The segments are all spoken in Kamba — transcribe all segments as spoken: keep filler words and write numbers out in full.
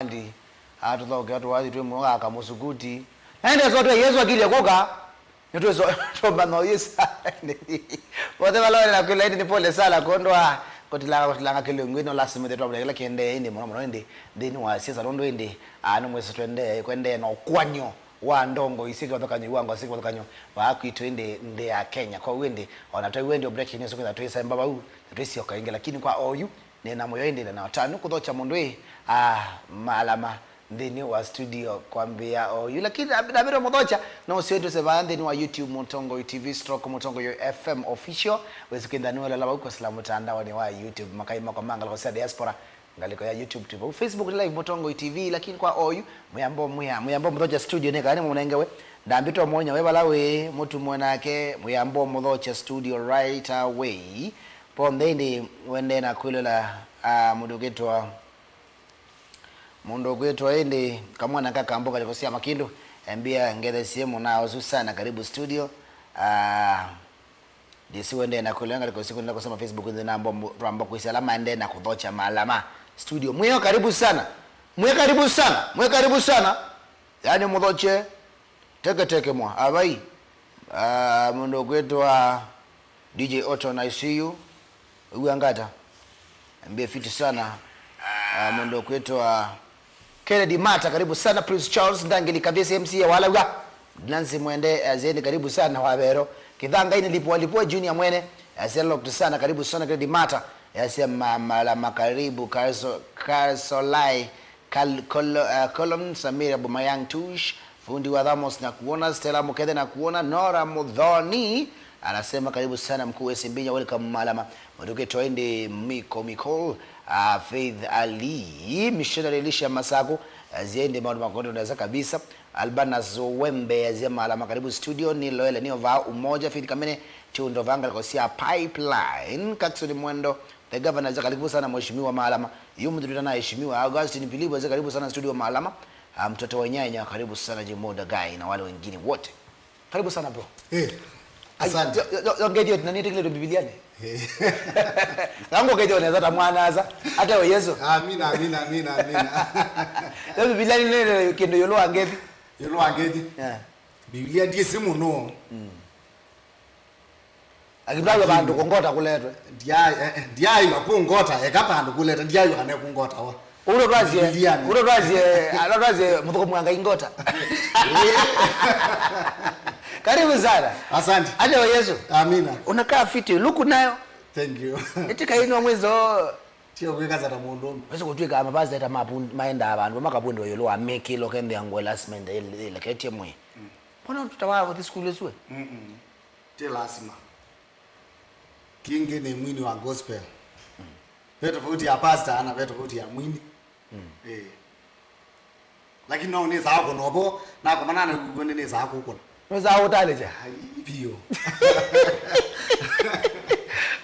Andi, atũthoke atũwathi twĩ mũoka kamũsukuti. Na ende so twe Yesu akilye kũka. Nĩtwĩso tũmanya ũyĩsa. Vothe vala ũle na kwĩla ĩndĩ nĩ pole sana kwondũ wa kũtilanga, kũtilanga kĩlungu ĩno lasima ĩthe twavula kĩla kĩendee ĩndĩ mũno mũno ĩndĩ nthĩnĩ wa siasa nũndũ ĩndĩ, ah, nĩ mwĩsĩ twendee, kwendee na ũkwany'o wa ndongo isĩ kĩvathũkany'o iwango sĩ kĩvathũkany'o vaa kwitũ ĩndĩ nthĩ ya Kenya. Kwoou ĩndĩ ona twaiw'a ĩndĩ breaking news kwĩtha twĩsemba vau na twĩsyoka ĩngĩ lakini kwa oyu nĩ na mũyo ĩndĩ na ũtanu kũthokya mũndũ ĩ, ah, malama nthĩnĩ wa studio kwambĩa oyu lakini ndambĩte mũthokya no ũsio twĩse vaa nthĩnĩ wa YouTube Mũtongoi T V stroke Mũtongoi F M official wĩsĩ kwĩtha nĩwelala vau kwasĩla mũtandaonĩ wa YouTube makai makwa ma ngalĩko sya diaspora. Ngalĩko ya YouTube twĩ vau. Facebook nĩ live Mũtongoi T V, lakini kwa oyu, mũyambo, mũya-, mũyambo mũthokya studio nĩ kana nĩmũnengewe. Ndambĩtwe mwonya we vala wĩ, mũtumwe nake, mũyambo mũthokya studio right away. Ponthe ĩndĩ wendee na kwĩlola, ah, mũndũ ũkwĩtwa, mũndũ ũkwĩtwa ĩndĩ, kamwana ka kamboka lĩkosya makĩndũ, embia ngethesie mũna ũsu sana, karibu studio. Ah, Ndisi wendee na kwĩlola ngalĩko siku nenda kusema Facebook nthĩ na mbo-, twamba kwĩsya ala maendee na kũthokya malama studio. Mwĩo karibu sana. Mwĩ karibu sana. Mwĩ karibu sana. Yaani mũthokye teke teke mwa. Avai. Ah, mũndũ ũkwĩtwa D J Otto, I see you. Wĩw'a ngata. Mbie fiti sana. Ah, mũndũ ũkwĩtwa Kennedy Mata, karibu sana. Prince Charles Ndangili Kavesi, M C A wa Laua. Nancy Mwende, eh, Zeni, karibu sana. Wavero Kithanga ini lipua lipua, Junior Mwene, eh, Zeni, locked sana, karibu sana. Kennedy Mata, eh, sema malama, karibu. Karso-, Karsolai, Kal-, Kolo-, eh, Colon, Samira Bumayang Tush, fundi wa Thamos na kuona, Stella Mukethe na kuona, Nora Muthoni, anasema, karibu sana mkuu Wesi Mbinya, welcome malama. Mũndũ ũkwĩtwa ĩndĩ Miko Mikol, ah, Faith Ali, missionary Elisha Masaku, ah, ziendi maũndũ makondo nesa kabisa. Albanas Wembe, azia malama, karibu studio, ni Loele, ni Ova Umoja, Faith Kamene, Tiundo Vanga, Kosia Pipeline, Kakson Mwendo, the governor, azia karibu sana mheshimiwa malama. Yu mtu tutana heshimiwa, Augustine Pilipo, azia karibu sana studio malama. Ah, mtoto wa nyanya, karibu sana Jimoda Guy na wale wengine wote. Karibu sana bro. Eh, asante. Yo, yo, yo, yo ngethio na nĩtĩkĩlĩtwe Biblia nĩ. Eh. Nangu ngethio neza ta mwana asa. Ate o Yesu. Amina, amina, amina, amina. Yo Biblia nĩ nĩ kĩndũ yolo angethi. Yolo angethi. Yeah. Biblia ndiye simu no. Mm. Akitwawe vandu kungota kuletwe. Ndiai, eh, eh, ndiai wa kungota, eka vandu kuleta, ndiai wa ne kungota wa. Uro twazie, Biblia nĩ. Uro twazie, ala twazie muthuko mwanga ingota. Karibu sana. Asante. Ate wa Yesu. Amina. Unakaa fiti, luku nayo. Thank you. Eti kainwa mwizo. Tio kwika zata mundu. Wewe kutwika mavazi hata mapu maenda abantu makapundi wa yolo wa meki lo kende yangu last minute ile ile ketie mwe. Mbona mtoto wao this school iswe? Mm. Ti lasima. Kingi ni mwini wa gospel. Ve tofauti ya pastor na ve tofauti ya mwini. Eh. Lakini no nĩsaa kũna ũvo, nakomana na kukw'o nĩnĩsaa kũkũna. Nĩsaa ũtalĩkya? Ai, biũ.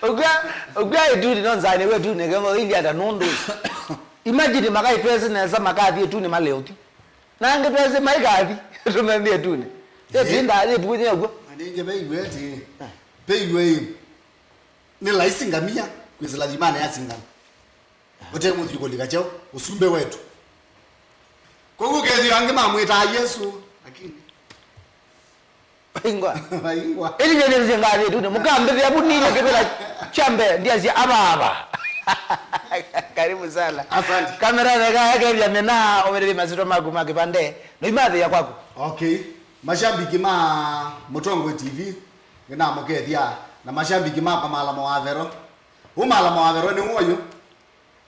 Ũkw'a, ũkw'a ĩtuni no nzani we tuni kemo ili ata nũndũ. Imagine makai twese nesa makathi ĩtuni maleũthi. Na angĩ twese maikathi tũmendie ĩtuni. Ĩtuni ndathi ĩtuni ũkw'o. Na ningĩ veiwe ati, veiwe ĩ, nĩ laisi ngamia kwĩsĩla thimanĩ ya singano. Ũte mũthi kũlika kyaũ, ũsumbĩ wetu. Kwoou ũkethĩa angĩ mamwĩtaa Yesu, lakini vaingwa. Vaingwa. Ili nyendezie ngathi tu, mũkambĩthĩa vu nile kĩvĩla kya mbee, ndiasya, "Ava, ava." Karibu sana. Asante. Kamera theka yakethĩa mena, ũmĩrĩri masitwa maku ma kĩvande, no imathĩa kwaku. Okay. Mashabiki ma Mũtongoi T V, nĩnamũkethya, na mashabiki makwa ma Alama wa Vero. Ũ ma Alama wa Vero nĩ ũyũ.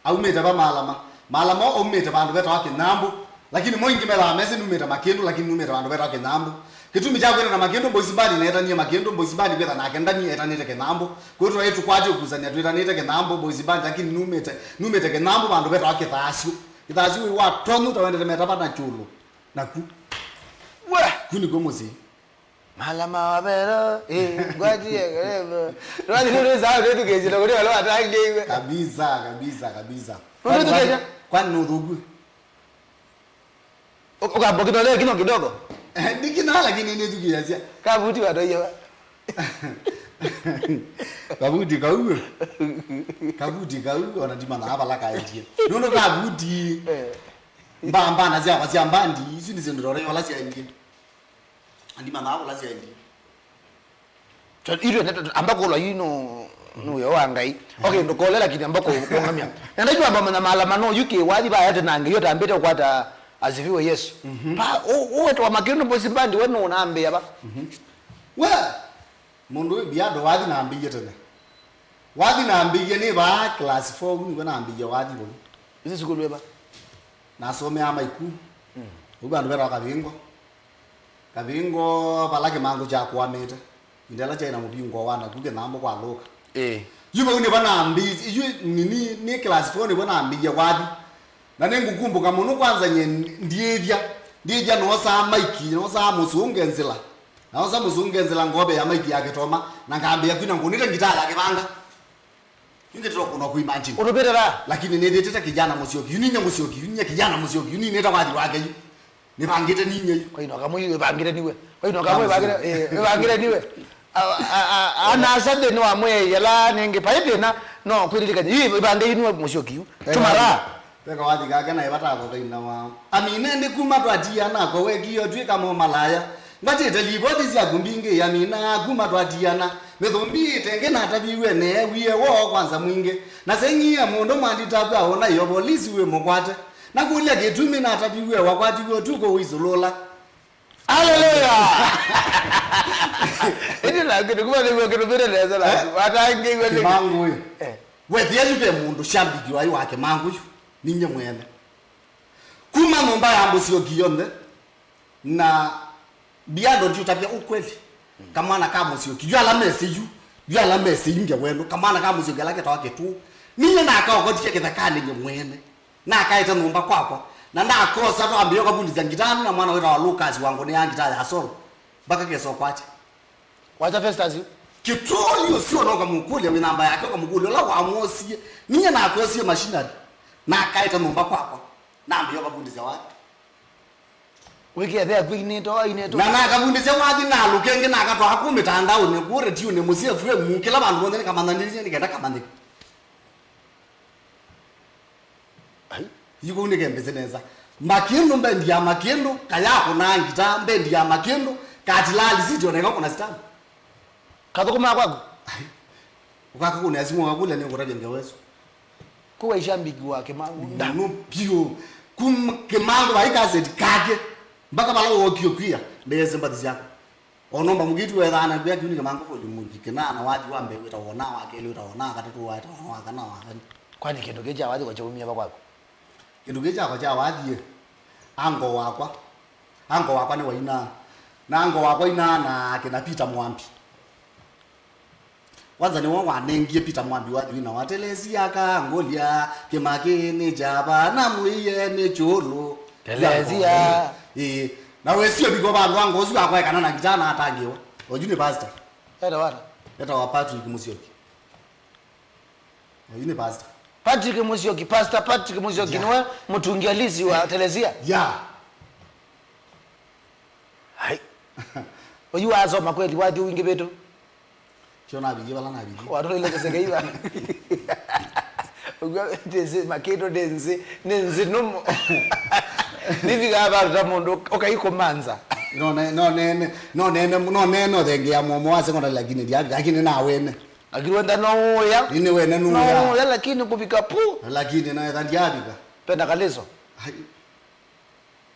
Aumĩte va Malama? Malama aumĩte vandũ vetawa Kĩnyambũ, lakini mo ingĩ methaa mesĩ numĩte Makĩndũ, lakini numĩte vandũ vetawa Kĩnyambũ. Kĩtumi kya kwĩtana Makĩndũ, Boys Band neetanie Makĩndũ, Boys Band kwĩtha nake Ndani etanĩte Kĩnyambũ. Kwĩtwa ĩtũkwate ũkusany'a twĩtanĩte Kĩnyambũ, Boys Band, lakini numĩte, numĩte Kĩnyambũ vandũ vetawa Kĩthaasyu. Kĩthaasyu wĩ wa Tondu ta wendete metava na Kyũlũ. Naku. We! Ku nĩkw'o mũsyĩ. Malama wa Vero, eh, ngwatie, eh, rwani nũrĩ sawa, nĩtukĩsĩ, na kũrĩ wale watangĩiwe. Kabisa, kabisa, kabisa. Nũndũ tukĩsya? Kwani nũthũku? Ũ-, ũkambokitwa leo kino kidogo? Eh, ndikina, lakini nĩtukĩasya. Kavuti watoiwa. Kavuti kau. Kavuti kau, ona ndimanya vala kaendie. Nũndũ kavuti. Eh. Mba, mbana syakwa sya mbandi, isu nĩ syĩndũ tore ola syaendie. Ndimanaa kũla syaendie. Twa-, itwe ndeto, amba kũlwa yu nũ, nũ wĩa wa Ngai. Okay, ndũkole, lakini amba kũ-, kũngamya. Na ndaitũ amba manya mala mano, yu kĩ wathi vaya tena Ngai, ũtambĩte ũkwata asifiwe Yesu. Mhm. Pa, ũ-, ũwetwa makĩndũ mbosi mbandi, we nũ ũnambĩa va? Mhm. We, mũndũ wĩ biado wathi nambĩie tene. Wathi nambĩie nĩ vaa class four, ũu nĩwe nambĩie wathi ũu. Isi sukulu ĩva? Nasomea Maiku. Mm. Ũu vandũ vetawa Kavingo. Kavingo vala kĩmango kyakwamĩte. Ĩndĩ ĩla kyaĩ na mũvingo wa naku kĩnambo kwa lũka. Ĩĩ. Yu vau nĩvo nambĩĩie, yu nini, nĩ class four nĩvo nambĩĩie wathi. Na nĩngũkumbũka mũno kwanza nye ndiĩthya. Ndiĩthya noosaa maiki, noosaa mũsũnge nzĩla. Noosa mũsũnge nzĩla ngove ya maiki ya kĩtoma, na ngambĩĩa kwina ngũnĩte ngitaa ya kĩvanga. Yu ndĩtoka kũna kuimagine. Ũtũvĩte va? Lakini nĩthĩtĩte kijana Mũsyoki. Yu ninyie Mũsyoki, yu ninyie kijana Mũsyoki, yu ninĩte wathi wake yu. Nĩvangĩte ninyie yu. Kwainoka mũi wĩvangĩte niwe. Kwainoka mũi wĩvangĩte, eh, wĩvangĩte niwe. A, a, a, a, nasa thĩnĩ wa mwĩĩ yela nĩngĩ paĩ thĩna, no kwĩlilikanya. Yu ĩvange yu niwe Mũsyoki yu. Tumara. Veka wathi kake na ĩvata ako kaina wao. Amina, ĩndĩ kuma twatiana ko wekie ũtw'ĩka mo malaya. Ngwatĩte livoti syaku mbingĩ, Amina, kuma twatiana. Mĩthũmbi ĩtenge nataviw'e neewie woo kwanza mwingĩ. Na seng'ie mũndũ mwanditavw'a ona yo volisi wĩ mũkwate. Na kũlya kĩtumi nataviw'e wakwatiw'e ũtukũ ũisũlũla. Haleluya! Ĩndĩ na kĩndũ kuma nĩguo kĩtũmĩte nesa na watangĩiwe nĩ Kĩmangũ ũyũ. Eh. Wethĩa yu ve mũndũ shambiki waĩ wa Kĩmangũ yu, ninyie mwene. Kuma nyũmba ya Mũsyoki yonthe, na Biando ndiũtavya ũkweli. Kamwana ka Mũsyoki, yu ala mesĩ yu, yu ala mesĩ yu nge wenu, kamwana ka Mũsyoki ala ketawa Kĩtũũ. Ninyie nakaokotie kĩthekanĩ nye mwene. Nakaete nyũmba kwakwa. Na ndakosa twambĩĩa kavundĩsya ngitaa na mwana wĩtawa Lucas wa ngũnĩ ya ngitaa ya solo. Mpaka kesa ũkwatya. Wacha Festus. Kĩtũũ ũsu ũno ũkamũkũlya wĩ namba yake, ũkamũkũlya ũla wamwosie. Ninyie nakwosie machinery. Nakaete nyũmba kwakwa. Nambĩĩa kavundĩsya wathi. Wĩkĩa the akwĩ inĩto, inĩto. Na nakavundĩsya wathi nalũka ĩngĩ nakatwaa kũ mĩtandaonĩ, kũ retiũnĩ, mũsyĩ F M, kĩla vandũ vonthe nĩkamanyĩthĩtye nĩkenda kamanyĩke. Ai. Yu kũu nĩkembĩsĩ nesa. Makĩndũ, mbendi ya Makĩndũ, kayakũnaa ngitaa, mbendi ya Makĩndũ, katilali siti oneka kũna sitani. Kathũkũmaa kwaku? Ai. Ũkakakũnĩa simũ wakũlya nĩũkũtavya ngewa ĩsu. Kũu waisha mbiki wa Kĩmangũ. Mũno vyũ. Kuma Kĩmangũ vai kaseti kake. Mpaka vala wookie kwia. Ndeyese mbathi syakwa. Onomba mũkĩtu wethaa na kwĩa kiuni Kĩmangũ volume kĩna na wathi wa mbee wĩtawa ona, wa kelĩ wĩtawa ona, wa katatũ wĩtawa ona, wa kana, wa kana. Kwani kĩndũ kĩĩ kya wathi kwa kyaumie va kwaku? Kĩndũ kĩĩ kyakwa kya wathi ĩ, ango wakwa. Ango wakwa nĩ waina. Na ango wakwa ina na kĩna Peter Mwambi. Kwanza nĩwe wanengie Peter Mwambi wathi wina wa Telesia kangũlya, kĩmakĩ nĩ kyava, na mũie nĩ kyũlũ. Telesia. Ĩĩ. Na wĩsie viko vandũ ango ũsu akwaekana na ngitaa na atangĩwa. Oyu nĩ pastor. Etawa ata? Etawa Patrick Mũsyoki. Oyu nĩ pastor. Patrick Mũsyoki, Pastor Patrick Mũsyoki, yeah, nĩwe mũtungi alisi wa Telesia? Yeah. Hai. Oyu wasoma kweli, wathi wingĩ vitu. Kyo navikie vala navikie. Watũlile kũseka iva. Ũguo ndĩsĩ, Makĩndũ nĩ nzĩ, nĩ nzĩ nũmũ. Nĩvikaa varuta mũndũ ũkaikũmanza. No ne-, no nene, no nene, no nene ũthengeea mũomo wa sekondari lakini ndia-, lakini nawene. Lakini wenda no ũya. Nĩ wene nũya. No ũya, lakini kũvika pu. Lakini no etha ndiavika. Penda kaliso. Hai.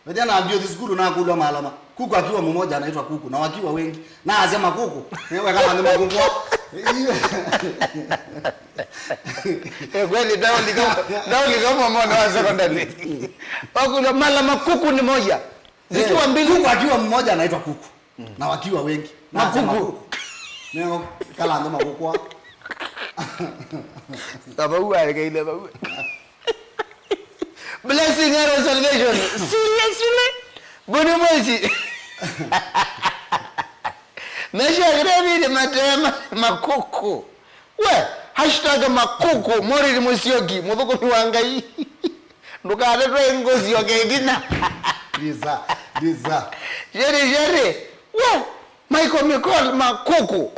Wethĩa na mbio sukulu nakũlwa malama. Kuku akiwa mmoja anaitwa kuku na wakiwa wengi. Na asema kuku. Ewe kama ni makuku. Eh, kweli, dauli kama, dauli kama mwana wa sekondari. Wakula malama kuku ni moja. Zikiwa mbili. Kuku akiwa mmoja anaitwa kuku. Mm. Na wakiwa wengi. Na asema makuku. Neo kala ndo makuku. Baba uwa ile baba. Blessing and salvation. Seriously? Mbona mwezi? Mesha grabile matema makuku. We, hashtag makuku, Morĩni Mũsyoki, mũthũkũmi wa Ngai. Ndũkatetwe ngũsyoke ĩtina. Lisa, Lisa. Jerry, Jerry. We, Michael Mikol makuku.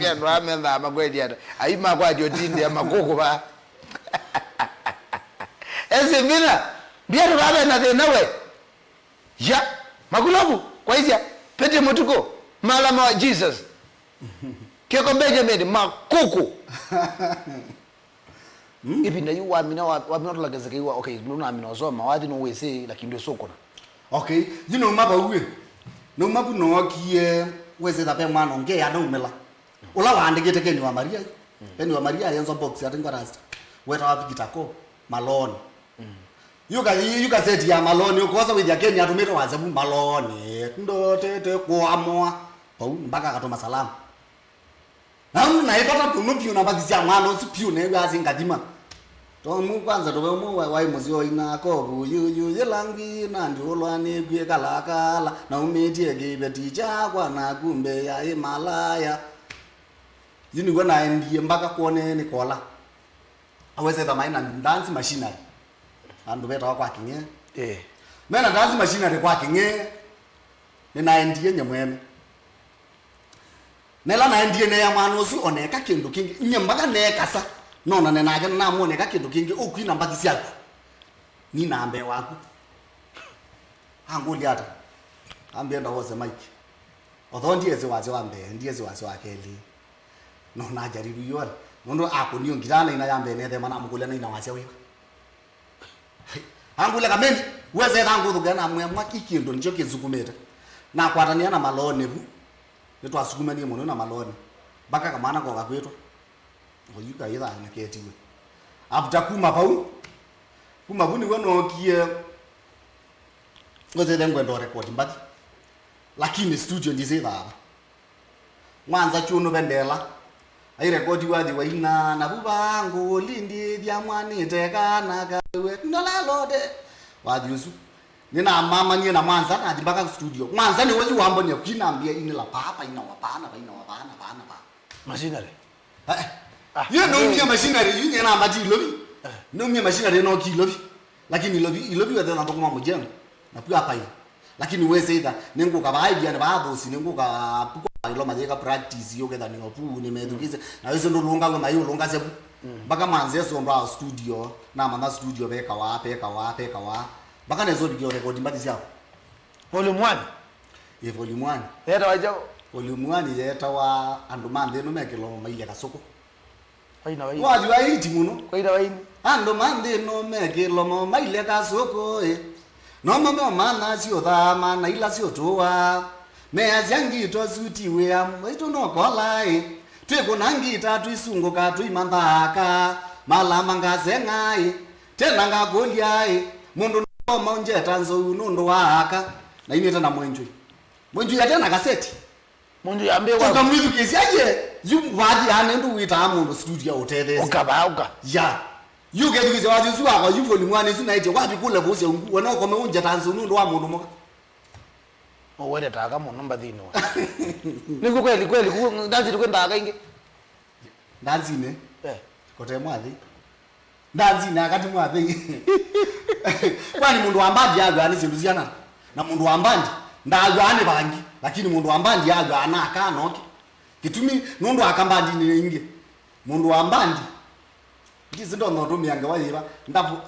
Andũ aa methaa makwetye ata? Ai makwatyo tindi ya makuku va. Esi mbina. Mbia nĩ vave na thĩna we. Ya, makulovu, kwaisya, Pete Mũtukũ, Malama wa Jesus. Kioko Benjamin, Makuku. Mm. Ĩvinda yu wamina, wa-, wamina ũtũla kĩseke yu, okay, nũnamina ũsoma, wathi nũwĩsĩ, lakini ndwĩsũkũna. Okay, yu nũma vau ĩ. Nũma vu nookie, wĩsĩ ta ve mwana ũngĩ anaumĩla. Ũla waandĩkĩte Ken wa Maria. Mm. Ken wa Maria yenzo box ati ngwa rasta. Wetawa Victor Ko, Maloni. Mm. Yuka, yuka seti ya Maloni, ũkosa wĩthĩa Ken atũmĩte wasya vu Maloni. Ndotete kũamũa. Pau, mpaka akatũma salamu. Na ũndũ naĩ vata mũno vyũ na mbathi sya mwana ũsu vyũ neew'a asĩ ngathima. Tomu kwanza tũve ũmwe wa-, waĩ mũseo ina kovu yuyu yĩla ngwi na ndiũlwa nĩkw'ĩ kalakala naumĩtye kĩveti kyakwa na kumbe yaĩ malaya. Yu nĩw'o naendie mbaka kwone nĩ kola. Aweseta maĩ na dance machinery. Andũ vetawa kwa Kĩng'ee. Eh. Mena dance machinery kwa Kĩng'ee. Nĩnaendie nye mwene. Na ĩla naendie neea mwana ũsu oneka kĩndũ kĩngĩ. Nye mpaka neekasa. Nonane nake na namwoneka kĩndũ kĩngĩ. Ũkwina mbathi syaku. Nina mbee waku. Angũlya ata? Ambĩa ndawose Mike. Although ndiesĩ wasya wa mbee, ndiesĩ wasya wa kelĩ. No najaribu yu. Nũndũ akũnio ngitaa na ina ya mbee nethema namũkũlya na ina wasya wĩva. Angũlya Kameni, weseta ngũthũkĩa na mwemwa ki kĩndũ nĩkyo kĩnsukumĩte. Nakwatanĩa na Maloni vu. Nĩtwasukumanie mũno na Maloni. Mpaka kamwana koka kwĩtwa. Oyu kaitha na ketiwe. After kuma vau, kuma vu nĩw'o nookie ngwetete ngwenda record mbathi. Lakini studio ndisĩ vava. Mwanza kyũnũ vendela. Airekodi wathi waina, na vu vangũ lindithya mwanĩte kana kawe. Ndolalote. Wathi ũsu. Nĩnamamanie na Mwanza, nathi mpaka studio. Mwanza nĩwe yu wambonia kwina mbia inĩ la paa, paina wa paa, na paina wa paa, na paa, na paa. Machinery. Eh, ah, yu nũmie machinery, yu nyena mbati Ilovi. Eh. Nũmie machinery no ki Ilovi. Lakini Ilovi, Ilovi wethe na thũkũma mũjengo. Na pia paina. Lakini wĩsĩ ĩtha, nĩngũka vaa ĩvianĩ vaa thũsi, nĩngũka pukwa ĩlo mayĩka practice, yũketha nĩ opu, nĩmethukĩse. Na wĩsĩ ndũlũngaw'e maĩ ũlũngasya vu. Mm. Mpaka manze sondo a studio, namanya studio vekawa, vekawa, vekawa. Mpaka nesovikie record mbathi syao. Volume one? Ĩ, volume one. Yetawa kyaũ? Volume one yetawa Andũ ma Nthĩ Ĩno Me Kĩlomo Mailye Kasũkũ. Waina waini. Wathi wa iti mũno. Waina waini. Andũ ma nthĩ ĩno me kĩlomo mailye kasũkũ, ĩ. No mame omana syũthama na ila syũtũa. Measya ngito sutiwĩa, maitũ no kola, ĩ. Twĩkũna ngita tũisungũka tũimanthaka. Malama ngaseng'a, ĩ. Tena ngakũlya, ĩ. Mũndũ no maunjeta nzou nũndũ wa aka. Na inĩte na mwenjũi. Mwenjũi atena kaseti. Mũndũ yambĩwa. Ũkamwĩthukĩĩsya ye, yu wathi ane ndũ wĩtaa mũndũ studio ũtetheesya. Ũkavaũka. Ya. Yu ũkethukĩĩsya wathi ũsu wakwa, yu volume one ĩsu naĩtye, wathi kũle vũsya ungu, wena ũkome ũnjeta nzũ nũndũ wa mũndũ mũka. Ũwete taka mũno mbathinĩ wa. Nĩguo kweli, kweli, kuo, ndathi tũkwenda aka ingĩ. Ndanzinĩ. Eh. Kote mwathi. Ndanzinĩ akati mwathei. Kwani mũndũ wa mbandi aywa nĩ syĩndũ siana? Na mũndũ wa mbandi ndaywa nĩ vangi, lakini mũndũ wa mbandi aywa na akanoke. Kĩtumi nũndũ aka mbandinĩ ingĩ. Mũndũ wa mbandi ndisi ndonya ũtũmĩa ngewa yĩva, ndavo-,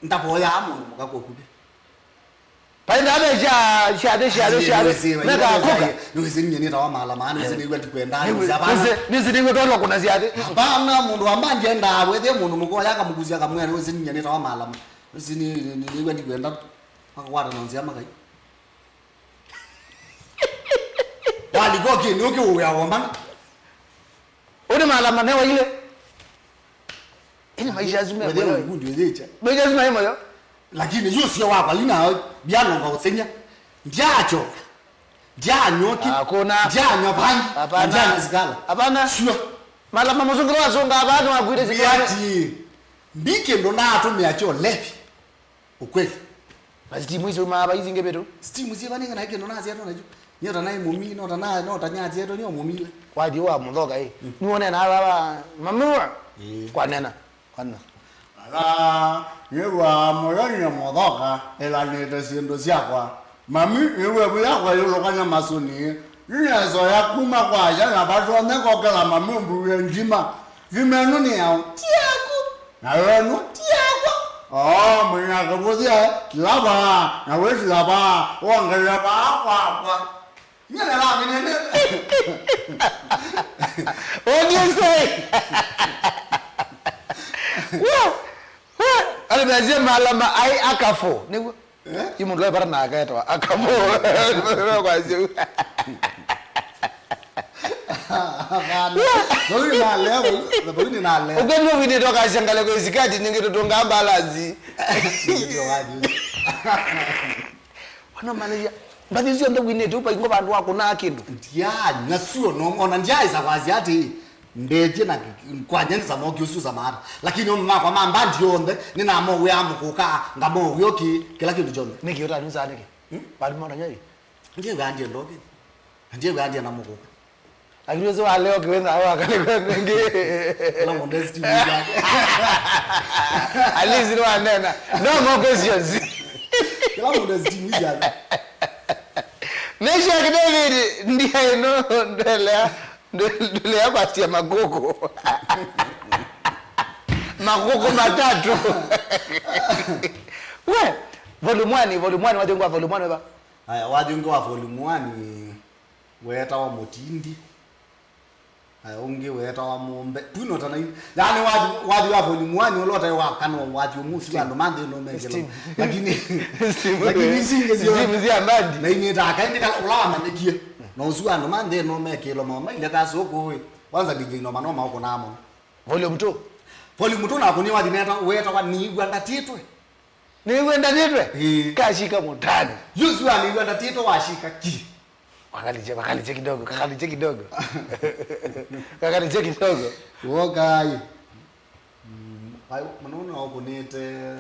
ndavoyaa mũndũ mũka kwa ũkuvĩ. Vai ndathesya syathĩ, syathĩ, syathĩ. Meka kũka. Nĩwĩsĩ ninyie nĩtawa Malama, nĩwĩsĩ nĩw'a ndikwenda, nĩwĩsĩ hapana. Nĩwĩsĩ, nĩwĩsĩ nĩw'a twalwa kuna syathĩ. Hapana, mũndũ wa mbandi endaa wethe mũndũ mũkoya akamukusia kamwĩa, nĩwĩsĩ ninyie nĩtawa Malama. Nĩwĩsĩ nĩ-, nĩ-, nĩw'a ndikwenda. Makakwata na nzĩa makai. Walikoki nĩũkĩũĩa wombana. Ũnĩ Malama ne waile. Ini maisha asu me. Wethe wewe. Ngundi wethe cha. Maisha asu me moyo. Lakini yu sio wakwa, yu na biano nga usenya. Ndiacho. Ndianyoki. Hakuna. Ndianyo bangi. Hapana. Ndianyo sigala. Hapana. Sure. Malama mũsungĩlo wasonga abantu wakwire. Biati. Mbike ndo na atumia cho lepi. Ukweli. Na sitimu icio imaa vaa isingi vitu. Sitimu sie vanenge na kĩndũ nasya tona ju. Nyo tana mũmi, no tana, no tanya sie to nyo mũmile. Wathi wa mũthoka ĩ. Mm. Nĩwone na baba, mami wa. Eh. Kwa nena. Kwa nena. Ala, nĩwa mũyo nĩ mũthoka, ĩla nĩte syĩndũ syakwa. Mami, nĩwe vu yakwa yũlũkanya masuni. Nĩnesoya kuma kwa aya na vatonye kokela mami mbuwe ndima. Thimenu nĩ yao. Ti yaku. Na wenu. Ti yakwa. Oh, mwĩna kĩvũthya, lava, na wĩsĩ lava, wongelea vaa kwakwa. Nyie nĩlamine nĩ. What do you say? Wa, wa, alimezie malama ai akafo. Nĩguo. Eh? Yu mũndũ aipata na aketawa akafo. Kwa zio. Hapana. Vau nĩnalea, vau, vau nĩnalea. Ũkwendwa wĩnĩte ũkasya ngalĩko isikati ningĩ tũtũngaa balance. Ndio wathi. Wana manager, mbathi syonthe wĩnĩte ũpaingo vandũ wa kũnaa kĩndũ. Ndianywa sio no, ona ndiaĩsa kwasya atĩ, ndethye na kwanya nĩ samoki ũsu samata. Lakini ũme makwa ma mbandi yonthe, nĩnamowĩa mũkũka, ngamowĩa ũkĩ, kĩla kĩndũ kyonthe. Nĩkĩ ũtanunzaa nĩkĩ? Hmm? Vandũ mona nyai? Ndiwĩa ndienda ũkĩ. Ndiwĩa ndienda mũkũka. Lakini ũsu wa leo kĩwenda waka nĩ kwenda ngĩ. Kĩla mũndũ estimu yake. At least nĩwanena. No more questions. Kĩla mũndũ estimu yake. Meshack David, ndiaĩ no ndwelea, ndwelea kwasya makũkũ. Makũkũ matatũ. We, volume one, volume one, wathi ũngĩ wa volume one weva? Aya, wathi ũngĩ wa volume one weetawa Mũtindi. Aya, ũngĩ weetawa Mũmbe. Twinotana i-, yaani wathi, wathi wa volume one ũla ũtaĩ wa kana wathi ũmwe ũsu andũ ma nthĩ ĩno mekĩla. Steam. Lakini, steam, lakini ici ingĩ sio. Steam cia mbandi. Na inĩtaa kaĩ nĩ kala ũla wamanyĩkie. Na ũsu andũ ma nthĩ ĩno mekĩla mao maile kasũkũ ĩ. Kwanza D J Noma no maũkũnaa mũno. Volume two. Volume two nakũnie wathi neta, weetawa Nĩĩw'a Ndatĩtwe. Nĩĩw'a Ndatĩtwe? Ĩĩ. Kashika mũtani. Yu ũsu wa Nĩĩw'a Ndatĩtwe washika ki? Wakaliche, wakaliche kidogo, kakaliche kidogo. Kakaliche kidogo. Wokai. Mm, pai, mũno no ũkũnĩte,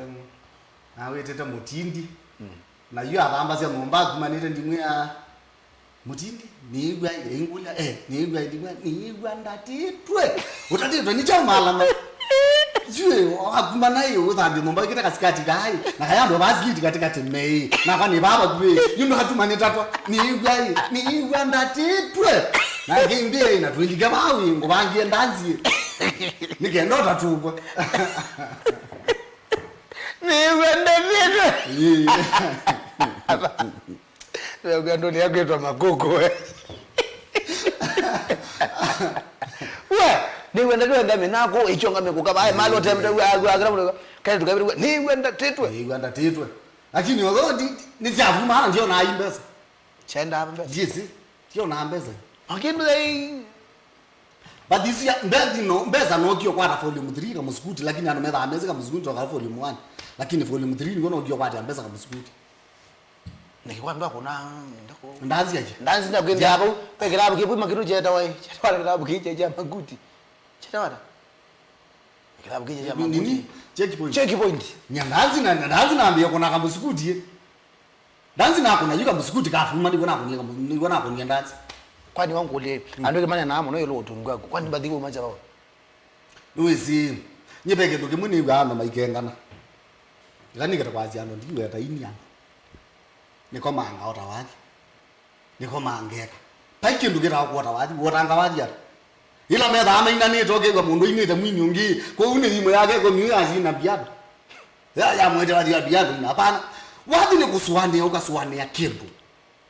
na wĩtĩte Mũtindi. Mm. Na yu athambasya nyũmba akumanĩte ndimwĩa Mũtindi, nĩĩw'a, ĩngũlya, eh, nĩĩw'a ndimwĩa, nĩĩw'a ndatĩtwe. Ũtatĩtwe nĩ kyaũ malama? Yu ĩ, wakumana ĩ, ũthambie nyũmba wĩkĩte kasikati kaĩ, na kaya andũ vaa sikiti katikati meĩ, nakwa nĩ vaa vakuĩ, yu ndwatuma nĩtatwa, nĩĩw'a ĩ, nĩĩw'a ndatĩtwe. Na ngĩmbĩe, na twĩlike vaa wĩ, ngũvangie ndanzi ĩ. Nĩ kenda ũtatũkwe. Nĩĩw'a ndatĩtwe. Ĩĩ. Wewe andũ nĩ akwĩtwa makũkũ we. We, nĩwenda nĩwenda mĩnakũ ĩkyonga mĩkũka bae malo temte we agwa agara mũno. Kaĩ tukabiri we, nĩwenda tĩtwe. Nĩwenda tĩtwe. Lakini although ndi, nĩ sya vuma ndiona ai mbesa. Chenda mbesa. Yes. Ndiona mbesa. Lakini they. But this year, mbesa no, mbesa no kio kwata volume three ka Mũsukuti, lakini andũ methaa mezi ka Mũsukuti toka volume one. Lakini volume three nĩw'o no kio kwata mbesa ka Mũsukuti. Nĩkĩ kwambia kuna, nenda ku- Ndanzi aje? Ndanzi na kwenda hapo, pe kilabu kipi makitu cheta wai. Cheta wale kilabu kiche cha makuti. Cheta wala. Kilabu kiche cha makuti. Nini? Check point. Check point. Nya ndanzi na, ndanzi na ambia kuna ka Mũsukuti. Ndanzi nakũna yu ka Mũsukuti kafuma nĩw'o nakũnie ka Mũsu-, nĩw'o nakũnie ndanzi. Kwani wankũlye, andũ kĩmanya na mũno yolo ũtungu waku. Kwani mbathi wau macha bao? Nĩwĩsĩ, nyie ve kĩndũ kĩmwe nĩw'aa andũ maikengana. Ĩla nĩkĩte kwasya andũ ndiweta ini andũ. Nĩkomanga o ta wathi. Nĩkomangeka. Vai kĩndũ kĩtawa kuota wathi, wotanga wathi ata? Ĩla methaa mainanĩte ũkew'a mũndũ ainĩte mwini ũngĩ, kwoou nĩ thimũ yake ĩkomiu yasina mbiano. Ya, ya mwete wathi wa mbiano ina, hapana. Wathi nĩ kũsũanĩa, ũkasũanĩa kĩndũ.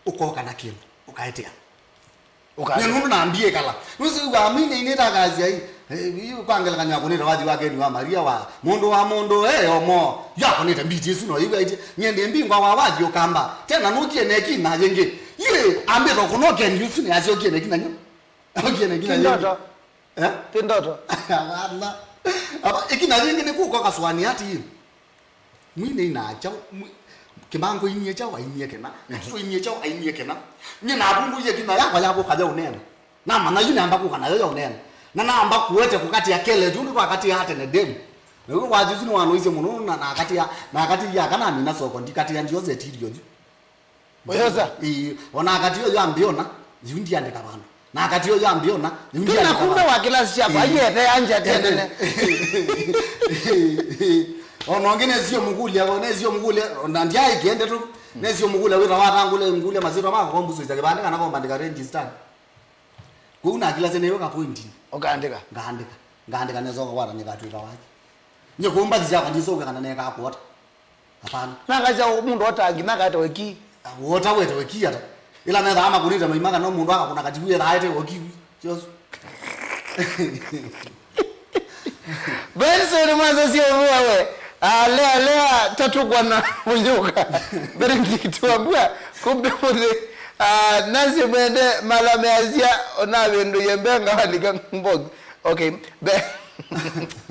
Ũkoka na kĩndũ, ũkaetea. Ũka- Nĩ nũndũ nambie kala. Nũsĩ wa mwini ainĩte akasya ĩ, eh, yu kwa ngelekany'o ya kũnĩta wathi wa Keni wa Maria wa mũndũ wa mũndũ, eh, omo. Yu akũnĩte mbiti ĩsu no yĩw'a ĩtĩ. Nyie ndĩ mbingwa wa wathi ũkamba. Tena nũkie neki na yĩngĩ. Yu ambĩtwo kũno Keni ũsu nĩ asyokie neki na nyo. Okie neki na yĩngĩ. Kindoto. Eh? Ti ndoto. Hapana. Hapa, ĩkina yĩngĩ nĩ kũka kaswani ati. Mwine ina kyaũ, mwi-, Kĩmango ainie kyaũ, ainie kĩna. Mũtito ainie kyaũ, ainie kĩna. Nyie navungũie kĩna yakwa ya kũka ya ũneena. Namanya yu namba kũka nayo ya ũneena. Na namba kũete kũkatia keleti, ũndũ twakatia tene demu. Na wĩ wathi ũsu nĩwanoisye mũno, na, na akatia, na akatia kana amina soko, ndikatia ndio zetiri yothi. Ũyosa? Ĩĩ, ona akati ũyũ ambiona, yu ndiandĩka vandũ. Na akati ũyũ ambiona, yu ndiandĩka vandũ. Tena kumbe wa kĩlasi kyakwa, ĩĩ, aiete anja tene. Ona ũngĩ nesio mũkũlya, nesio mũkũlya, ona ndyaĩ kĩende tu. Nesio mũkũlya wĩta watangũle ngũlya masyĩtwa makwa kombusũisya kĩvandĩ kana kombandĩka register. Kwoou nakĩlasya nĩwe ka point. Ũkaandĩka? Ngaandĩka. Ngaandĩka nesa ũkakwata nĩkatwĩka wathi. Nye kũmbathi syakwa ndisũke kana nekaa kũota. Hapana. Nakasya mũndũ otangi, nakaete weki. Wota wete weki ata. Ila methaa makũnĩte maima kana mũndũ akakũna katibu ethaa ete weki. Josu. Benson Mwanza sio wewe. Ah, lea, lea, tatukwa na mnyuka. Benedict Wambua, kumbe mũthĩ. Ah, nasi mwende mala measya, ona wendo yembe nga walika mbogi. Okay. Be-,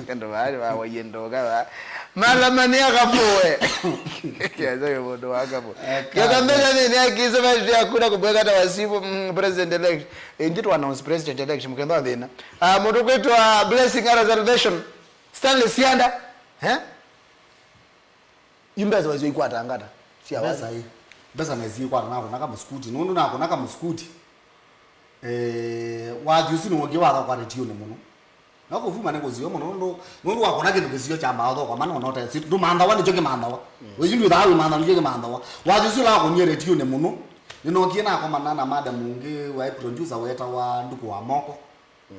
kendo bali ba wayendo kaba. Mala mani akapoe. Kiaza yo bodo wakapo. Eh, kaka mbele ni, ni akisa bali ya kuna kubweka ta wasibu, mm, president election. Eh, ndio tu announce president election, mkendo thina. Ah, mũndũ kwĩtwa Blessing Ara Salvation. Stanley Sianda. Eh? Yu mbesa wacio ikwatangata. Sia mbesa wacio. Ii. Mbesa nesikwata nako naka muskuti. Nundu nako naka muskuti. Eh, wathi ũsu nĩwongĩ watha kwa retionĩ mũno. Na kũvuma nĩ kũsio mũno, nũndũ, nũndũ wakona kĩndũ kĩsio kya maũthokwa, mana ũnotesi, ndũmanthawa nĩkyo kĩmanthawa. Mm. Wĩyu ndwĩthaa wĩmantha nĩkyo kĩmanthawa. Wathi ũsu ũla wakonie retionĩ mũno, nĩnokie nakomana na madam ũngĩ wa producer wetawa Nduku wa Moko. Mm.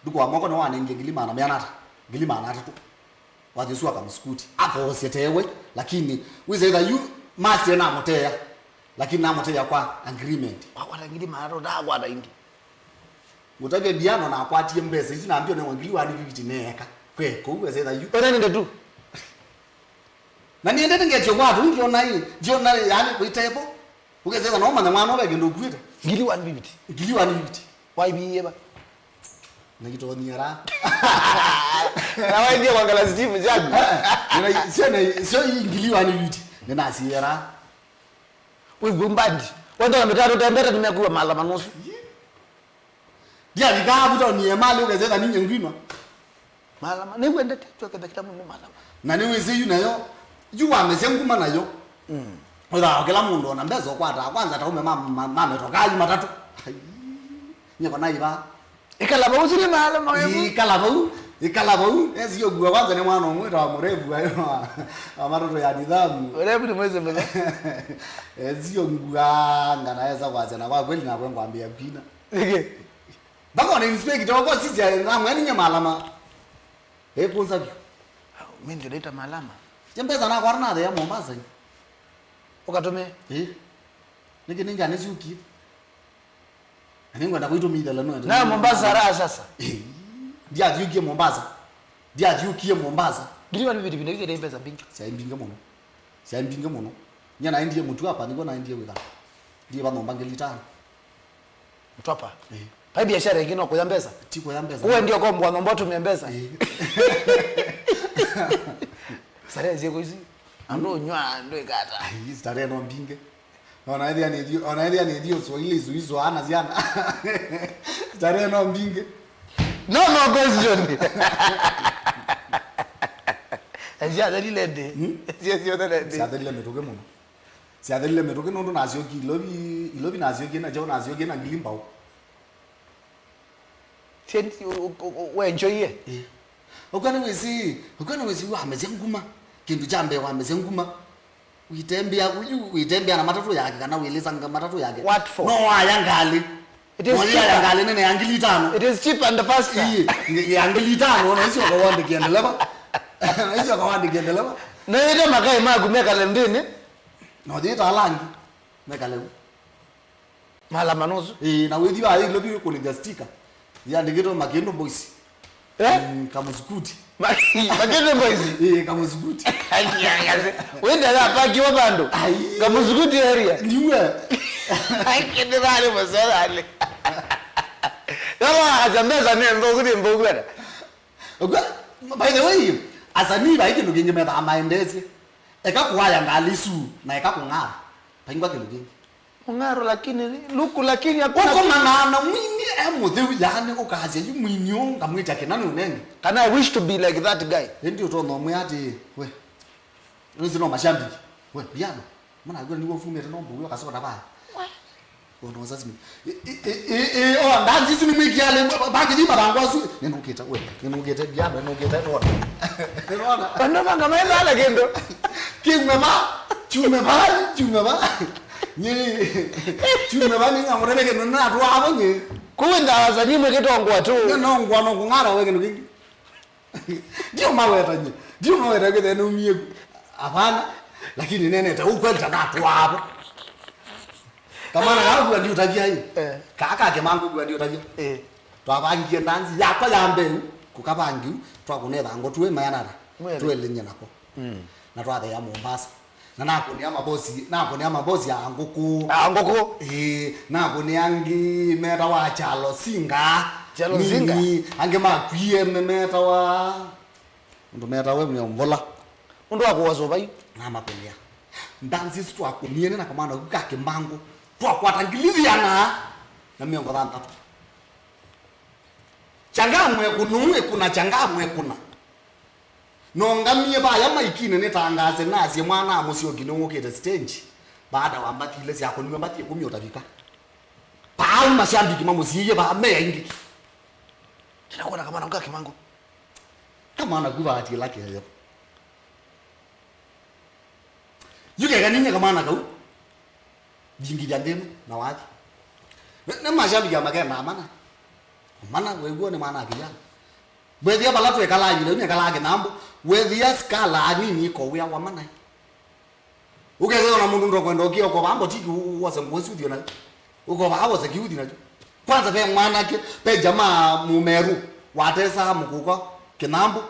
Nduku wa Moko nĩwanengie ngili maana meana ata? Ngili maana atatũ. Wathi ũsu akamũsukuti. Akoosye tewe, lakini wĩsa ĩtha yu masie namũteea. Lakini namũteea kwa agreement. Wakwata ngili maana atatũ, ndakwata ingĩ. Ngũtavye Diano nakwatie mbesa isu na mbio newa ngili one fifty neeka. Kwe, kũu wĩsa ĩtha yu. Ena nende tu. Na niende ngetio kwatu, ngiona ĩ, ngiona ĩ, yani, kwĩ table. Ũkesesa no manya mwana ũve kĩndũ ũkuĩte. Ngili one fifty. Ngili one fifty. Waibiie va? Nakitonyera. Na waendie kwangala Steve Jagu. Nina, sio na, sio hii ngili one fifty. Nina siera. Wewe mbandi. Wanda na mitatu tembeta nimekuwa mala manusu. Ndiavika avutonie mali ũkesesa ninye ngwinwa. Malama, nĩwendete twekethekĩla mũndũ malama. Na nĩwĩsĩ yu nayo, yu wamesya nguma nayo. Mm. Ũthaa kĩla mũndũ ona mbesa ũkwataa, kwanza taume ma, ma, ma metokaa yu matatũ. Ai, nyeko naiva. Ikala vau sini malama wewe. Ikala vau, ikala vau. Esi yogua kwanza nĩ mwana ũmwe ta mũrevu wa, wa matoto ya nidhamu. Ũrevu nĩ mwezi mũthya. Esi yogua ngana esa kwasya na kwa kweli na kwengwambia kwina. Mpaka ona inspector wako sisi na mweni nye malama. Eh, kwanza vyo. Mimi ndio naita malama. Je mbesa na kwa na ya Mombasa. Ukatume. Eh. Niki ninja nisiuki. Ani ngwenda kuitumithela no. Na Mombasa raha sasa. Eh. Ndia thiukie Mombasa. Ndia thiukie Mombasa. Ngili one fifty ndio ile pesa mbingi. Sai mbingi mũno. Sai mbingi mũno. Nya naendie mtu hapa niko naendie wika. Ndiye bano mbangeli tano. Mtwapa. Eh. Pai biashara ĩngĩ no kũya mbesa. Ti kũya mbesa. Uwe ndio kombo wa nombo tumia mbesa. Eh. Starehe ziko hizi. Ando nywa ndo ikata. Ai, starehe no mbinge. Ona ethia ni dio, ona ethia ni dio Swahili isu isu ana ziana. Starehe no mbinge. No, no question. Ezi athalile ndi. Hmm? Ezi ezi athalile ndi. Ezi athalile mituke mũno. Syathelile mĩtũkĩ nũndũ nasyokie Ilovi, Ilovi nasyokie na kyaũ nasyokie na ngili mbaũ. Siendi, u-, u-, u-, wenjoie? Ĩĩ. Ũkw'a nĩwĩsĩ, ũkw'a nĩwĩsĩ wamesya nguma. Kĩndũ kya mbee wamesya nguma. Wĩtembea, yu wĩtembea na matatũ yake kana wĩlĩsanga matatũ yake. What for? No waya ngalĩ. It is cheaper. Noyaya ngalĩ nene ya ngili itano. It is cheaper and faster. Ĩĩ, ya ngili itano, na icio ũkawandĩkia ndeleva. Na icio ũkawandĩkia ndeleva. Na ĩte makai maku mekale nthĩnĩ. Na ũyĩta alangi, mekale u. Malama nusu. Ĩĩ, na wĩthi wa ilo biu kũlĩthya sticker. Yandĩkĩtwe Makĩndũ Boys. Eh? Mm, Kamusukuti. Ma-, Makĩndũ Boys. Ĩĩ, Kamusukuti. Wenda ya paki wa bandu. Ai. Kamusukuti area. Niwe. Ai, kĩndũ bali mũsolali. Yala acha mbesa nĩ mbogu, nĩ mbogu ata. Ũkw'a, by the way, asanii vai kĩndũ kĩngĩ methaa maendesye. Eka kũaya ngalĩ isu, na eka kũng'ara. Vaingwa kĩndũ kĩngĩ. Mng'aro lakini, luku lakini hakuna. Ũkomana na mwini e mũtheu, yaani ũkasya, "Yu mwini ũũ ngamwĩtya kĩna nĩ ũnenge." Kana I wish to be like that guy. Ĩndĩ ũtonya ũmwĩa atĩ, "We, nĩsĩ no mashabiki. We, Diano, mana agwĩra nĩw'o ũfumĩte no mbũi ũkasokota vaya." Ona wazazi mi. Ĩ, ĩ, ĩ, ĩ, ĩ, o, ndanzi isu nĩmwĩkĩale, ba-, ba-, bangi thima thangwa asu. Nĩnũkĩte, we, nĩnũkĩte, Diano, nĩnũkĩte, nĩwona. Nĩwona. Vandũ vanga maĩ mbala kĩndũ. Kiume va, kiume va, kiume va. Nye, kiume va, nĩngamũreve kĩndũ, nĩnatũa avo nye. Kũu ndawa za nyimwe kĩtongwa tu. Nĩnongwa no kũng'ara we kĩndũ kĩngĩ. Ndio mawetany'e. Ndiũmaweta kwĩthĩa nũmie ku. Hapana. Lakini nenete ũkwelita natwavo. Kamwana kaa kua ndiũtavya ĩ. Eh. Kaa ka Kĩmangũ kua ndiũtavya. Eh. Twavangie ndanzi yakwa ya mbeu, kũkavangiu, twakũna ĩthangũ twĩ mayanana. Mwele. Twĩlĩny'e nako. Mm. Na twatheea Mombasa. Na nakũnĩa mabosi, nakũnĩa mabosi a ngũkũ. A ngũkũ. Ĩĩ, nakũnĩa angĩ metawa Kyalo Singa. Kyalo Singa. Nini, angĩ makwie me-, metawa, mũndũ metawa we mwe mbola. Mũndũ wa kũwa sũvai. Namakũnĩa. Ndanzi isu twakũnie nĩ na kamwana kau ka Kĩmangũ. Twakwata ngili ĩana na mĩongo thanthatũ. Changamwe kũnũ, ĩkũna, changamwe kũna. Nongamie vaya maikinĩ nĩtangaase, nasye mwana a Mũsyoki nĩwũkĩte stage. Baada wa mbathi ile syakũniwe mbathi ĩkũmi ũtavika. Paa mashabiki mamũsiĩie vaa me aingĩ. Ndĩnakuona kamwana ka Kĩmangũ. Kamwana ku vaatiĩla kĩeo. Yu keka ninye kamwana kau. Ndingithya nthĩ ĩno na wathi. Nĩ, nĩ mashabiki ya makenda amana. Amana, wĩw'o nĩ mwana akĩya. Wethĩa vala twĩkalaa yĩla, nĩkalaa Kĩnambũ. Wethĩa sikala anini iko wĩa wa mana. Ũkethĩa ona mũndũ ndokwenda ũkĩa ũkova mbotiki wose nguo isu ũthiĩ nayo. Ũkova wose kiuthi nayo. Kwanza ve mwanake, ve jamaa mũmeru, watesa mũkũka Kĩnambũ,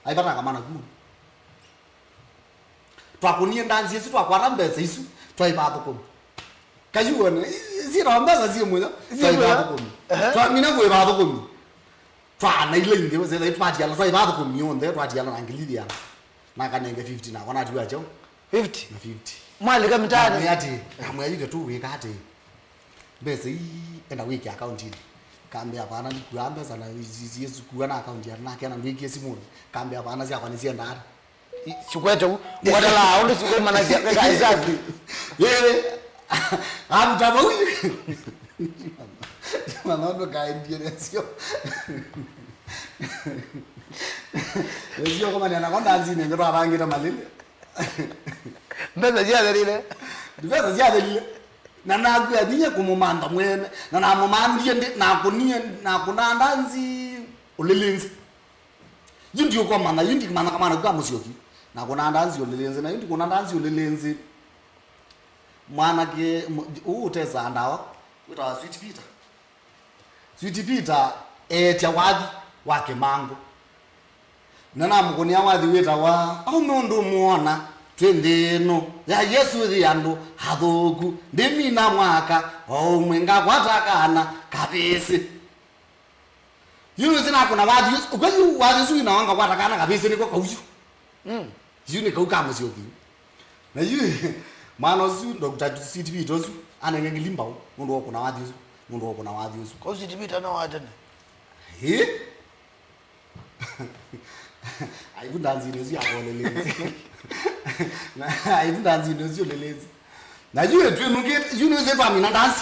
aipata kamana kuu. Twakũnie ndanzi isu, twakwata mbesa isu, twaĩva athũkũmi. Kayuone, syĩtawa mbesa syĩ mũyo, twaĩva athũkũmi. Ehe. Twamina kũĩva athũkũmi. Twaana ila ingĩ, wesethai twatiala, twaĩva athũkũmi onthe, twatiala na ngili ĩana. Nakanenge fifty, nakwa natiwa kyaũ? Fifty? Na fifty. Mwalika mitaani? Namwĩa atĩ, namwĩa yu kĩtu wĩka atĩ. Mbesa ii, enda wĩke akauntinĩ. Kambĩa vana nikuaa mbesa na si-, si-, sikua na akaunti ya nake na ndwĩkie simũnĩ. Kambĩa vana syakwa nĩsyendaa ata? Sikwete u, ũkatala ũndũ sikumanasya, keka exactly. Yeye, avuta vau. Maneno kaendie nesio. Nesio kama ni anakonda nzine, ndio abangita malile. Mbesa syathelile. Mbesa syathelile. Na nakwĩa ninyie kũmũmantha mwene, na namũmanthie ndi, nakũnie, nakũnanda nzi ũlĩlĩnzi. Yu ndiũkwamantha, yu ndimantha kamwana ku ka Mũsyoki. Nakũnanda nzi ũlĩlĩnzi, na yu ndikũnanda nzi ũlĩlĩnzi. Mwanake, mũ-, ũũ ũtesaa ndawa, wĩtawa Sweet Peter. Sweet Peter eetya wathi wa Kĩmangũ. Na namũkũnĩa wathi wĩtawa, Aume ũndũ ũmwona, twĩ nthĩ ĩno ya Yesũ yĩ andũ athũku, ndĩmina mwaka o ũmwe ngakwata kana kavĩsĩ. Yu nĩsĩ nakũna wathi ũsu, ũkw'a yu wathi ũsu wĩna wanga kwata kana kavĩsĩ nĩko kauyu. Mm. Yu nĩ kau ka Mũsyoki. Na yu, mwana ũsu, Doctor Sweet Peter ũsu, anenge ngili mbaũ, nũndũ wa kũna wathi ũsu, nũndũ wa kũna wathi ũsu. Kwa Sweet Peter no wa tene? Ĩ? Aivu ndanzini ũsu yakolelezi. Na aivu ndanzini ũsu ũlelezi. Na yu ĩtwĩnũkĩte, yu nĩsĩ twamina ndanzi.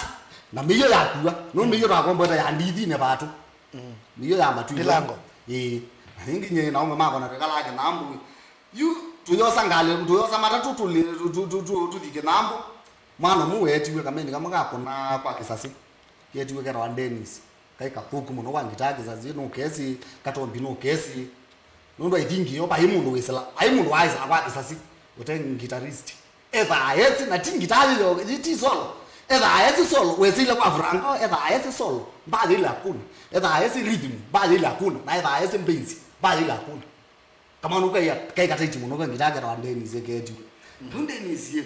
Na mĩio yakua, no mĩio twakomboete ya ndithine vatũ. Mm. Mĩio ya matwĩ. Ndilango. Ĩĩ. Na ningĩ nye na aume makwa na twĩkalaa Kĩnambũ. Yu, tũyosa ngalĩ, tũyosa matatũ tũlĩ, tũ-, tũ-, tũ-, tũ-, tũthi Kĩnambũ. Mwana ũmwe weetiwe kameni kamwe ka kũna kwa kĩsasĩ. Keetiwe ketawa Dennis. Kaĩ kathũku mũno kwa ngitaa kĩsasĩ, nũkesi, katombi nũkesi. Nũndũ I think yo, vai mũndũ wĩsĩla, vai mũndũ waĩsĩla kwa kĩsasĩ, ũte guitarist. Ethaa esi, na ti ngitaa yo, ti solo. Ethaa esi solo, wesĩle kwa Franco, ethaa esi solo, mbathi ile hakuna. Ethaa esi rhythm, mbathi ile hakuna. Na ethaa esi bass, mbathi ile hakuna. Kamwana kai, kai kataiti mũno, kai ngitaa ketawa Dennis eketiwe. Kau Dennis ye.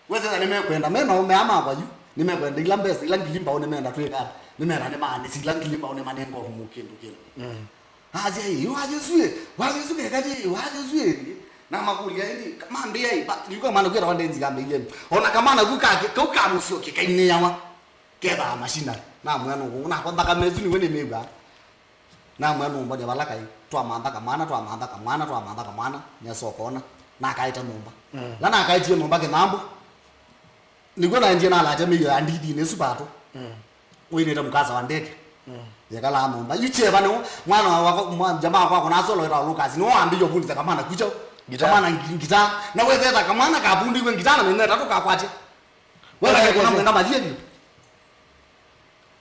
Wesĩla nĩmekwenda, me na aume aa makwa yu, nĩmekwenda ila mbesa, ila ngili mbaũ nĩmenda twĩka ata? Nĩmenda nĩmaanĩsye ila ngili mbaũ nĩmanenga ũmũ kĩndũ kĩna. Mm. Asya, "Ĩ, wathi ũsu ĩ, wathi ũsu kekati, ĩ, wathi ũsu ĩ." Namakũlya ĩndĩ, mambĩa ĩ, ba-, yu kamwana kwĩtawa Dennis kambĩie. Ona kamwana ku kake, kau ka Mũsyoki kainĩawa. Kethaa machine. Namwĩa nũkũ, nakwa nthakame ĩsu nĩwe nĩmĩw'aa. Namwĩa nũmbonye vala kaĩ. Twamantha kamwana, twamantha kamwana, twamantha kamwana, nesa ũkona. Nakaĩte nyũmba. Mm. Na nakaĩtie nyũmba Kĩnambũ. Nĩkw'o naendie nalatya mĩio ya ndithinĩ ĩsu vatũ. Mm. Ũinĩte mkasa wa ndeke. Mm. Yekalaa nyũmba. Yu kyeva nĩwe mwana wa, wa, mwa-, jamaa wakwa kũna solo wĩtawa Lucas. Nĩwe wambĩie ũvundĩsya kamwana kucha. Ngitaa. Kamwana ngi-, ngitaa. Na wethetha kamwana kavundĩiwe ngitaa na mĩnyo ĩtatũ kakwatya. Wetha kekũna mwenda mathie vyũ.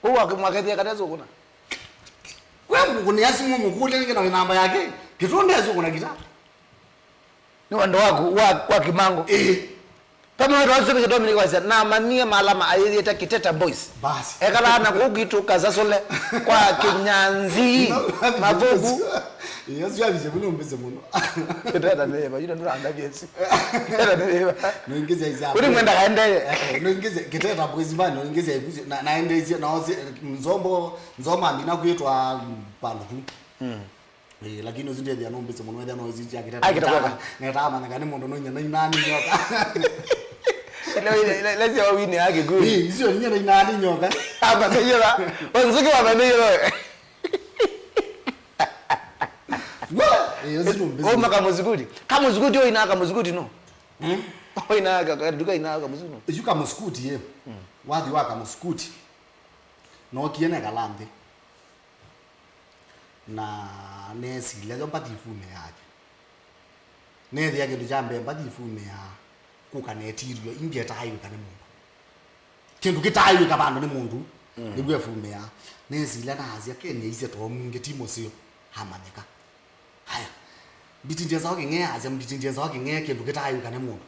Ũu akĩmwakethia katesũkũna. We mũkũnĩa simũ mũkũlya nĩkĩ na namba yake, kĩtũ ndesũkũna ngitaa. Nĩ wendo waku wa, wa kĩmango. Ĩĩ. Pamwe wetwa Joseph Dominic wasya, namanyie Malama ayĩthĩte Kiteta Boys. Basi. Ekalaa na kũu kwitũ Kasasũle kwa Kĩnyanzi. Mavuku. Iyo sio avishe kuno mbese muno. Kiteta nĩ ĩva, yuna ndũranda vyesi. Kiteta nĩ ĩva. No ingĩsya isa. Kũrĩ mwenda kaendee. Eh, no ingĩsya Kiteta Boys ba, no ingĩsya ikuzi na, na ende isi na osi nzombo, nzoma mina kwitwa pandu tu. Mm. Eh, lakini ũsu ndethĩa nũmbĩsĩ mũno, ethĩa no ĩsi sya Kiteta. Ai, Kiteta kwaka. Netaa manyaka nĩ mũndũ nũinya na inani nyoka. Ile, ile, ile, ile sio wini yake kuu. Eh, icio ninya na inani nyoka. Hapa ndio la. Wanzuki wa ndio la. Wa, eh, ũsu nũmbĩsĩ. Wewe maka muzikudi. Kama muzikudi, wewe inaka muzikudi, no? Hmm? Wewe inaka, duka inaka muzikudi, no? Yuka muzikudi, ye. Hmm. Wathi waka muzikudi. No kiene kalande. Na nesilya yo mbathi ĩfunĩ yake. Neethĩa kĩndũ kya mbee mbathi ĩfunĩ ya kũka na ĩtirio ingĩ ĩtaaĩw'ĩka nĩ mũndũ. Kĩndũ kĩtaaĩw'ĩka vandũ nĩ mũndũ, mm, nĩw'o ĩfunĩaa. Nesilya naasya, Ken aisye too mwingĩ ti mũseo, amanyĩka. Haya. Mbitindie nzaũ kĩng'ee, asya mbitindie nzaũ kĩng'ee kĩndũ kĩtaaĩw'ĩka nĩ mũndũ.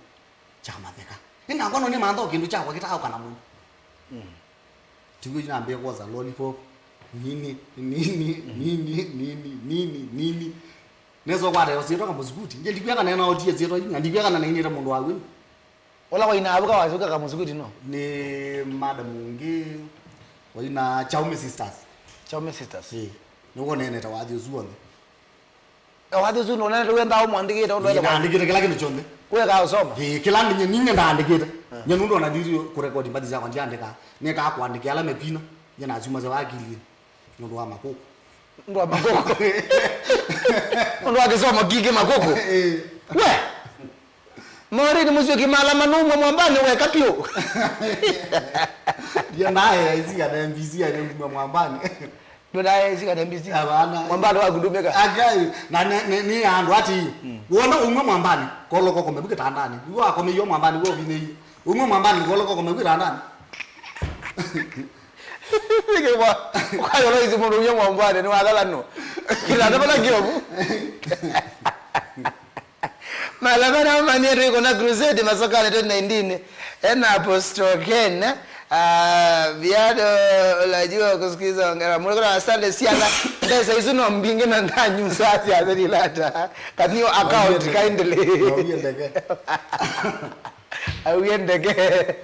Kyamanyĩka. Nĩnakwa no nĩmantha o kĩndũ kyakwa kĩtaaũka na mũndũ. Mm. Tiw'o yu nambĩĩa kwosa lollipop. Nini, nini, nini, nini, nini, nini. Nesa ũkwata yo syĩtwa kamũsukuti. Nje ndikwĩa kana nena otie syĩtwa yu, na ndikwĩa kana nainĩte mũndũ wa wini. Ũla wainaa vuka wasũka kamũsukuti, no? Nĩ madam ũngĩ waina Chaume Sisters. Chaume Sisters. Ĩĩ. Nĩw'o nenete wathi ũsu w'onthe. Wathi ũsu nũnene wenda ũmwandĩkĩte ũndũ enda naandĩkĩte kĩla kĩndũ kyonthe. Weka ũsoma? Ĩĩ, kĩla ninye ninye ndaandĩkĩte. Eh. Nye nũndũ ona ndithi kũrekodi mbathi syakwa ndiandĩka. Nĩkaa kũandĩkĩa ala mekwina. Nye nasyumasya wakili. Nũndũ wa makũkũ. Nũndũ wa makũkũ. Nũndũ wa kĩsomo kingĩ makũkũ. Ĩĩ. We! Maureen Mũsyũki Malama nũumwe mwambanĩ weka piũ. Ndiendaa A I C kana M B C aine kuma mwambanĩ. Ndũndaa A I C kana M B C? Hapana. Mwambanĩ waku ndũmĩka. Akai, na nĩ, nĩ, nĩ andũ ati. Mm. Wona umwe mwambanĩ, koloka kome vu kĩtandanĩ. Iwe wakomeio mwambanĩ, we ũvinĩie. Umwe mwambanĩ, koloka kome vu kĩtandanĩ. Nĩkĩwa, ũkayona isi mũndũ umwe mwambanĩ, nĩ wathalanũ. Kĩtanda vala kĩovu. Malama nao manyie twĩ kũna crusade masokani twenty nineteen. Ena Apostle Ken, ah, viado, unajua kusikiza ongera. Mũndũ kuna asante sana. Mbesa isu no mbingi na ndanyusa sya thĩri lata. Can you account kindly? Auye ndeke. Auye ndeke.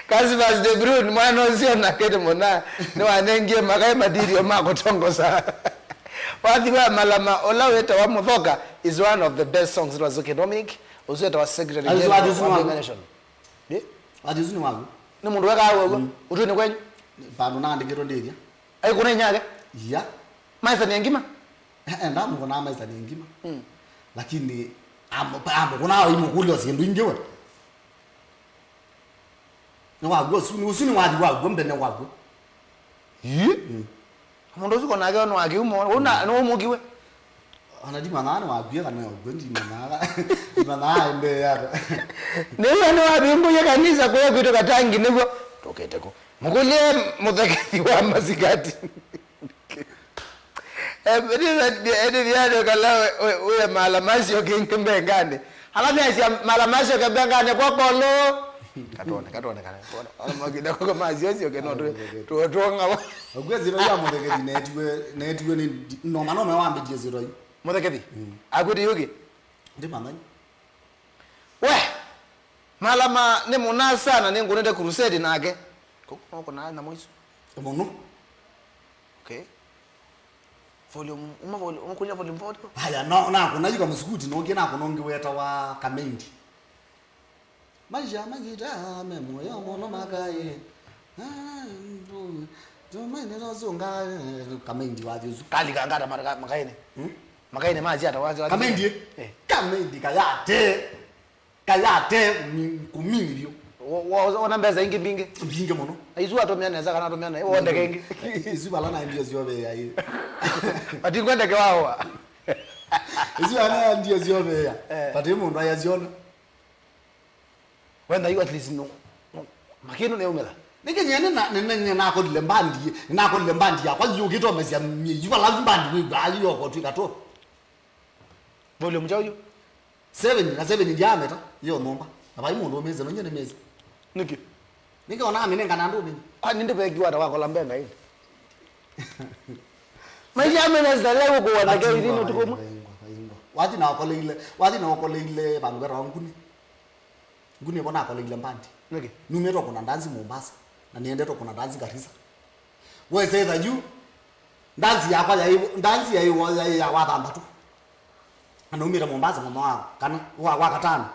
Casper de Bruyne, mwana ũcio nake nĩ mũna, nĩwanengie makaĩ material ma kũtongosa. Wathi wa Malama, ũla wĩtawa Mũthoka, is one of the best songs twasũkĩe. Dominic, ũcio wĩtawa Secretary General wa Benga Nation. Ĩ? Wathi ũsu nĩ waku? Nĩ mũndũ wekaa ũguo? Mm. Ũtwĩnĩ kwenyu? Vandũ naandĩkĩtwe ndĩthya. Ai, kuna inyake? Iya. Maisania ngima? Eh, eh, ndamũkũnaa maisania ngima. Mm. Lakini amũkũnaa imũkũlyo syĩndũ ingĩ we. Nĩ wakw'o ũsu, nĩ ũsu nĩ wathi wakw'o mbene wakw'o. Ii? Mm. Mũndũ ũsu konake nĩ wa kĩumo, ũu na, nĩ ũmũkiwe. Ona ndimanyaa nĩ wakw'o kana ũkw'o, ndimanyaa, ndimanyaa aendeea ata. Nĩw'o nĩ wavingũie kanisa kũya kwitũ Katangi nĩw'o. Tũkĩte kũ? Mũkũlye mũthekethi wa masikati. Ĩndĩ viano kala wĩa Malama asyoke ĩngĩ mbenganĩ. Ala measya Malama asyoke mbenganĩ kwa kolo. Katwone, katwone kana. Ona makina koko masyo asyoke no tu tuonga. Ũkw'o syĩtwa ya mũthekethi netiwe, netiwe nĩ ndi-, no manome wambĩtie syĩtwa yu. Mũthekethi? Mm. Akwĩte yũkĩ? Ndi manai. We! Malama nĩ mũna sana, nĩ ngũnĩte crusade nake. Kũkũ no kũna nyamũ isu. Mũno. Okay. Volume, uma volume, uma kunya volume four. Haya, no, na kuna yuka msukuti, no kina kuna ngi weta wa Kamendi. Maisha magita me moyo mono makai. Ah, mbu. Tumaini no zunga, eh, Kamendi wa Jesu. Kali kangata mara makaine. Hmm? Makaine mazi ata wazi wazi. Kamendi, eh? Eh. Kamendi kayate. Kayate mi-, kumini vyu. Wo-, wo-, wona mbesa ingĩ mbingĩ? Mbingĩ mũno. Na isu atumia nesa kana atumia na, wonde kengĩ. Isu vala na ndio ziove ya hii. Ati ngwende ke wawa. Isu ana ndio ziove ya. Eh. Pati mũndũ ayaziona. Wenda you at least no. No. Makino ne umela. Nĩkĩ nyene na, nene nyene nakolile mbandi, nakolile mbandi yakwa yũkĩte omesya mie, yu vala mbandi wĩ, ayo kwa twika to. Volume chao yu. Seven, na seven ndiameta, yo nyũmba. Na vai mũndũ ũmĩsĩ, no nyie nĩmĩsĩ. Nĩkĩ? Nĩkĩ ona amĩnengana andũ nĩ? Kwani ndĩvekiwa ata wakola mbenga ĩndĩ? Maisha amene zitalia gũkũwa na kĩu ithino tukumwe. Wathi na okoleile, wathi na okoleile vandũ vetawa Nguni. Nguni vo nakoleile mbandi. Nĩkĩ? Numĩtwe kũna ndanzi Mombasa, na nĩendetwe kũna ndanzi Garissa. Wesethwa yu, ndanzi yakwa yaĩ, ndanzi yaĩ, yaĩ ya wathanthatũ. Na naumĩte Mombasa mũthenya wa kana, wa, wa katano.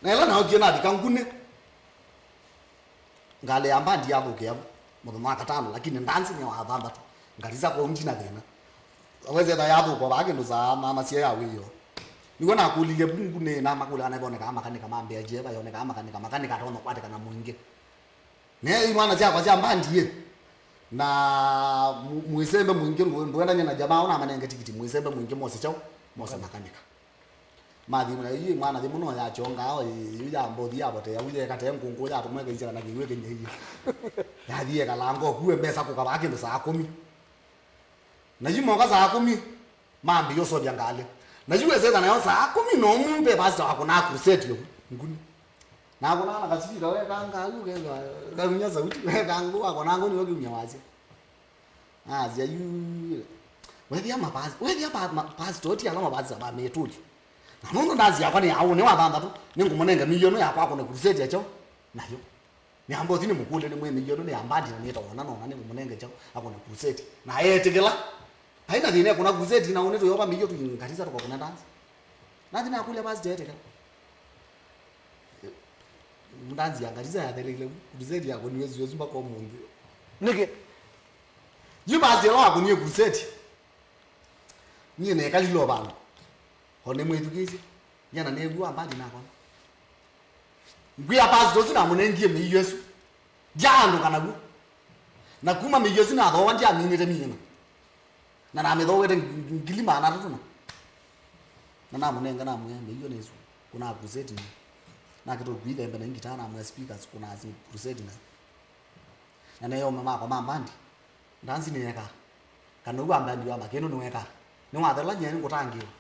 Na ĩla naokie navika Nguni, ngalĩ ya mbandi yathũkĩa mũthenya wa katano, lakini ndanzi nĩ wa thanthatũ. Ngalisa kũu ndina thĩna. Wesethwa yathũkwa vaa kĩndũ saa ma, masie ya wĩoo. Nĩw'o nakũlilye vu Nguni, namakũlya kana ĩvonekaa makanika ma mbĩa jeva, yonekaa makanika, makanika atonya kwatĩkana mũingĩ. Ne imwana syakwa sya mbandi ĩ. Na mu-, mũisembe mũingĩ ndũ-, ndũendany'a na jamaa ũnamanenge tikiti, mũisembe mũingĩ mose chao, mose makanika. Mathi mũna, yu mwana thĩ mũno yachongaa, yu ya mbothi ya bote, ya uye kate ngũngũ ya tumwe kaisha na kiwe kenye yu. Yathie kalanga kuwe mbesa kũkavaa kĩndũ saa kũmi. Na yu moka saa kũmi, mambĩĩa ũsovya ngalĩ. Na yu wesethwa nayo saa kũmi na ũmwe ve pastor wakũnaa crusade yo Nguni. Nakũnaa na kasivika wekanga au, kethwa kaunya sauti, wekanga wakona ngoni wakiumya wasya. Asya yu, wethĩa mapasi, wethĩa pa, ma, pastor, ti ala mapasi ma mĩtũli. Na nũndũ ndanzi yakwa nĩ yaũ, nĩ wa thanthatũ, nĩngũmũnenga milioni yakwa akũne crusade ya kyaũ nayo. Nĩamba ũthi nĩmũkũlye nĩ mwĩ milioni nĩ ya mbandi na nĩtawona nona nĩngũmũnenge kyaũ akũne crusade. Na eetĩkĩla. Aina thĩna ekũna crusade na ũnĩ tũyova milioni tũingatisa tũkakũna ndanzi. Nathi nakũlya pastor eetĩkĩla. Ndanzi ya ngatisa yatheleile crusade yakũniwe sio mpaka ũmũnthĩ. Nĩkĩ? Yu pastor ĩla wakũnie crusade. Niĩ nekalile o vandũ. O nĩmwĩthukĩĩsye. Yana nĩw'o ambandi nakwa. Ngwĩa pastor ũsu namũnengie mĩio ĩsu. Ndyaandũka naw'o. Na kuma mĩio ĩsu nathooa ndyamĩnĩte mĩĩna. Na namĩthoowete ng-, ngili maana atatũ na. Na namũnenga namwĩa mĩio nĩ ĩsu. Kũnaa crusade na. Nakĩtwa kwĩthembe na ngitaa namwĩa speakers kũnaa crusade na. Na neyoma makwa ma mbandi. Ndanzi nĩyekaa. Kana ũu ambandi wa makĩndũ nĩwekaa. Nĩwathela nyie nĩngũtangĩĩwa.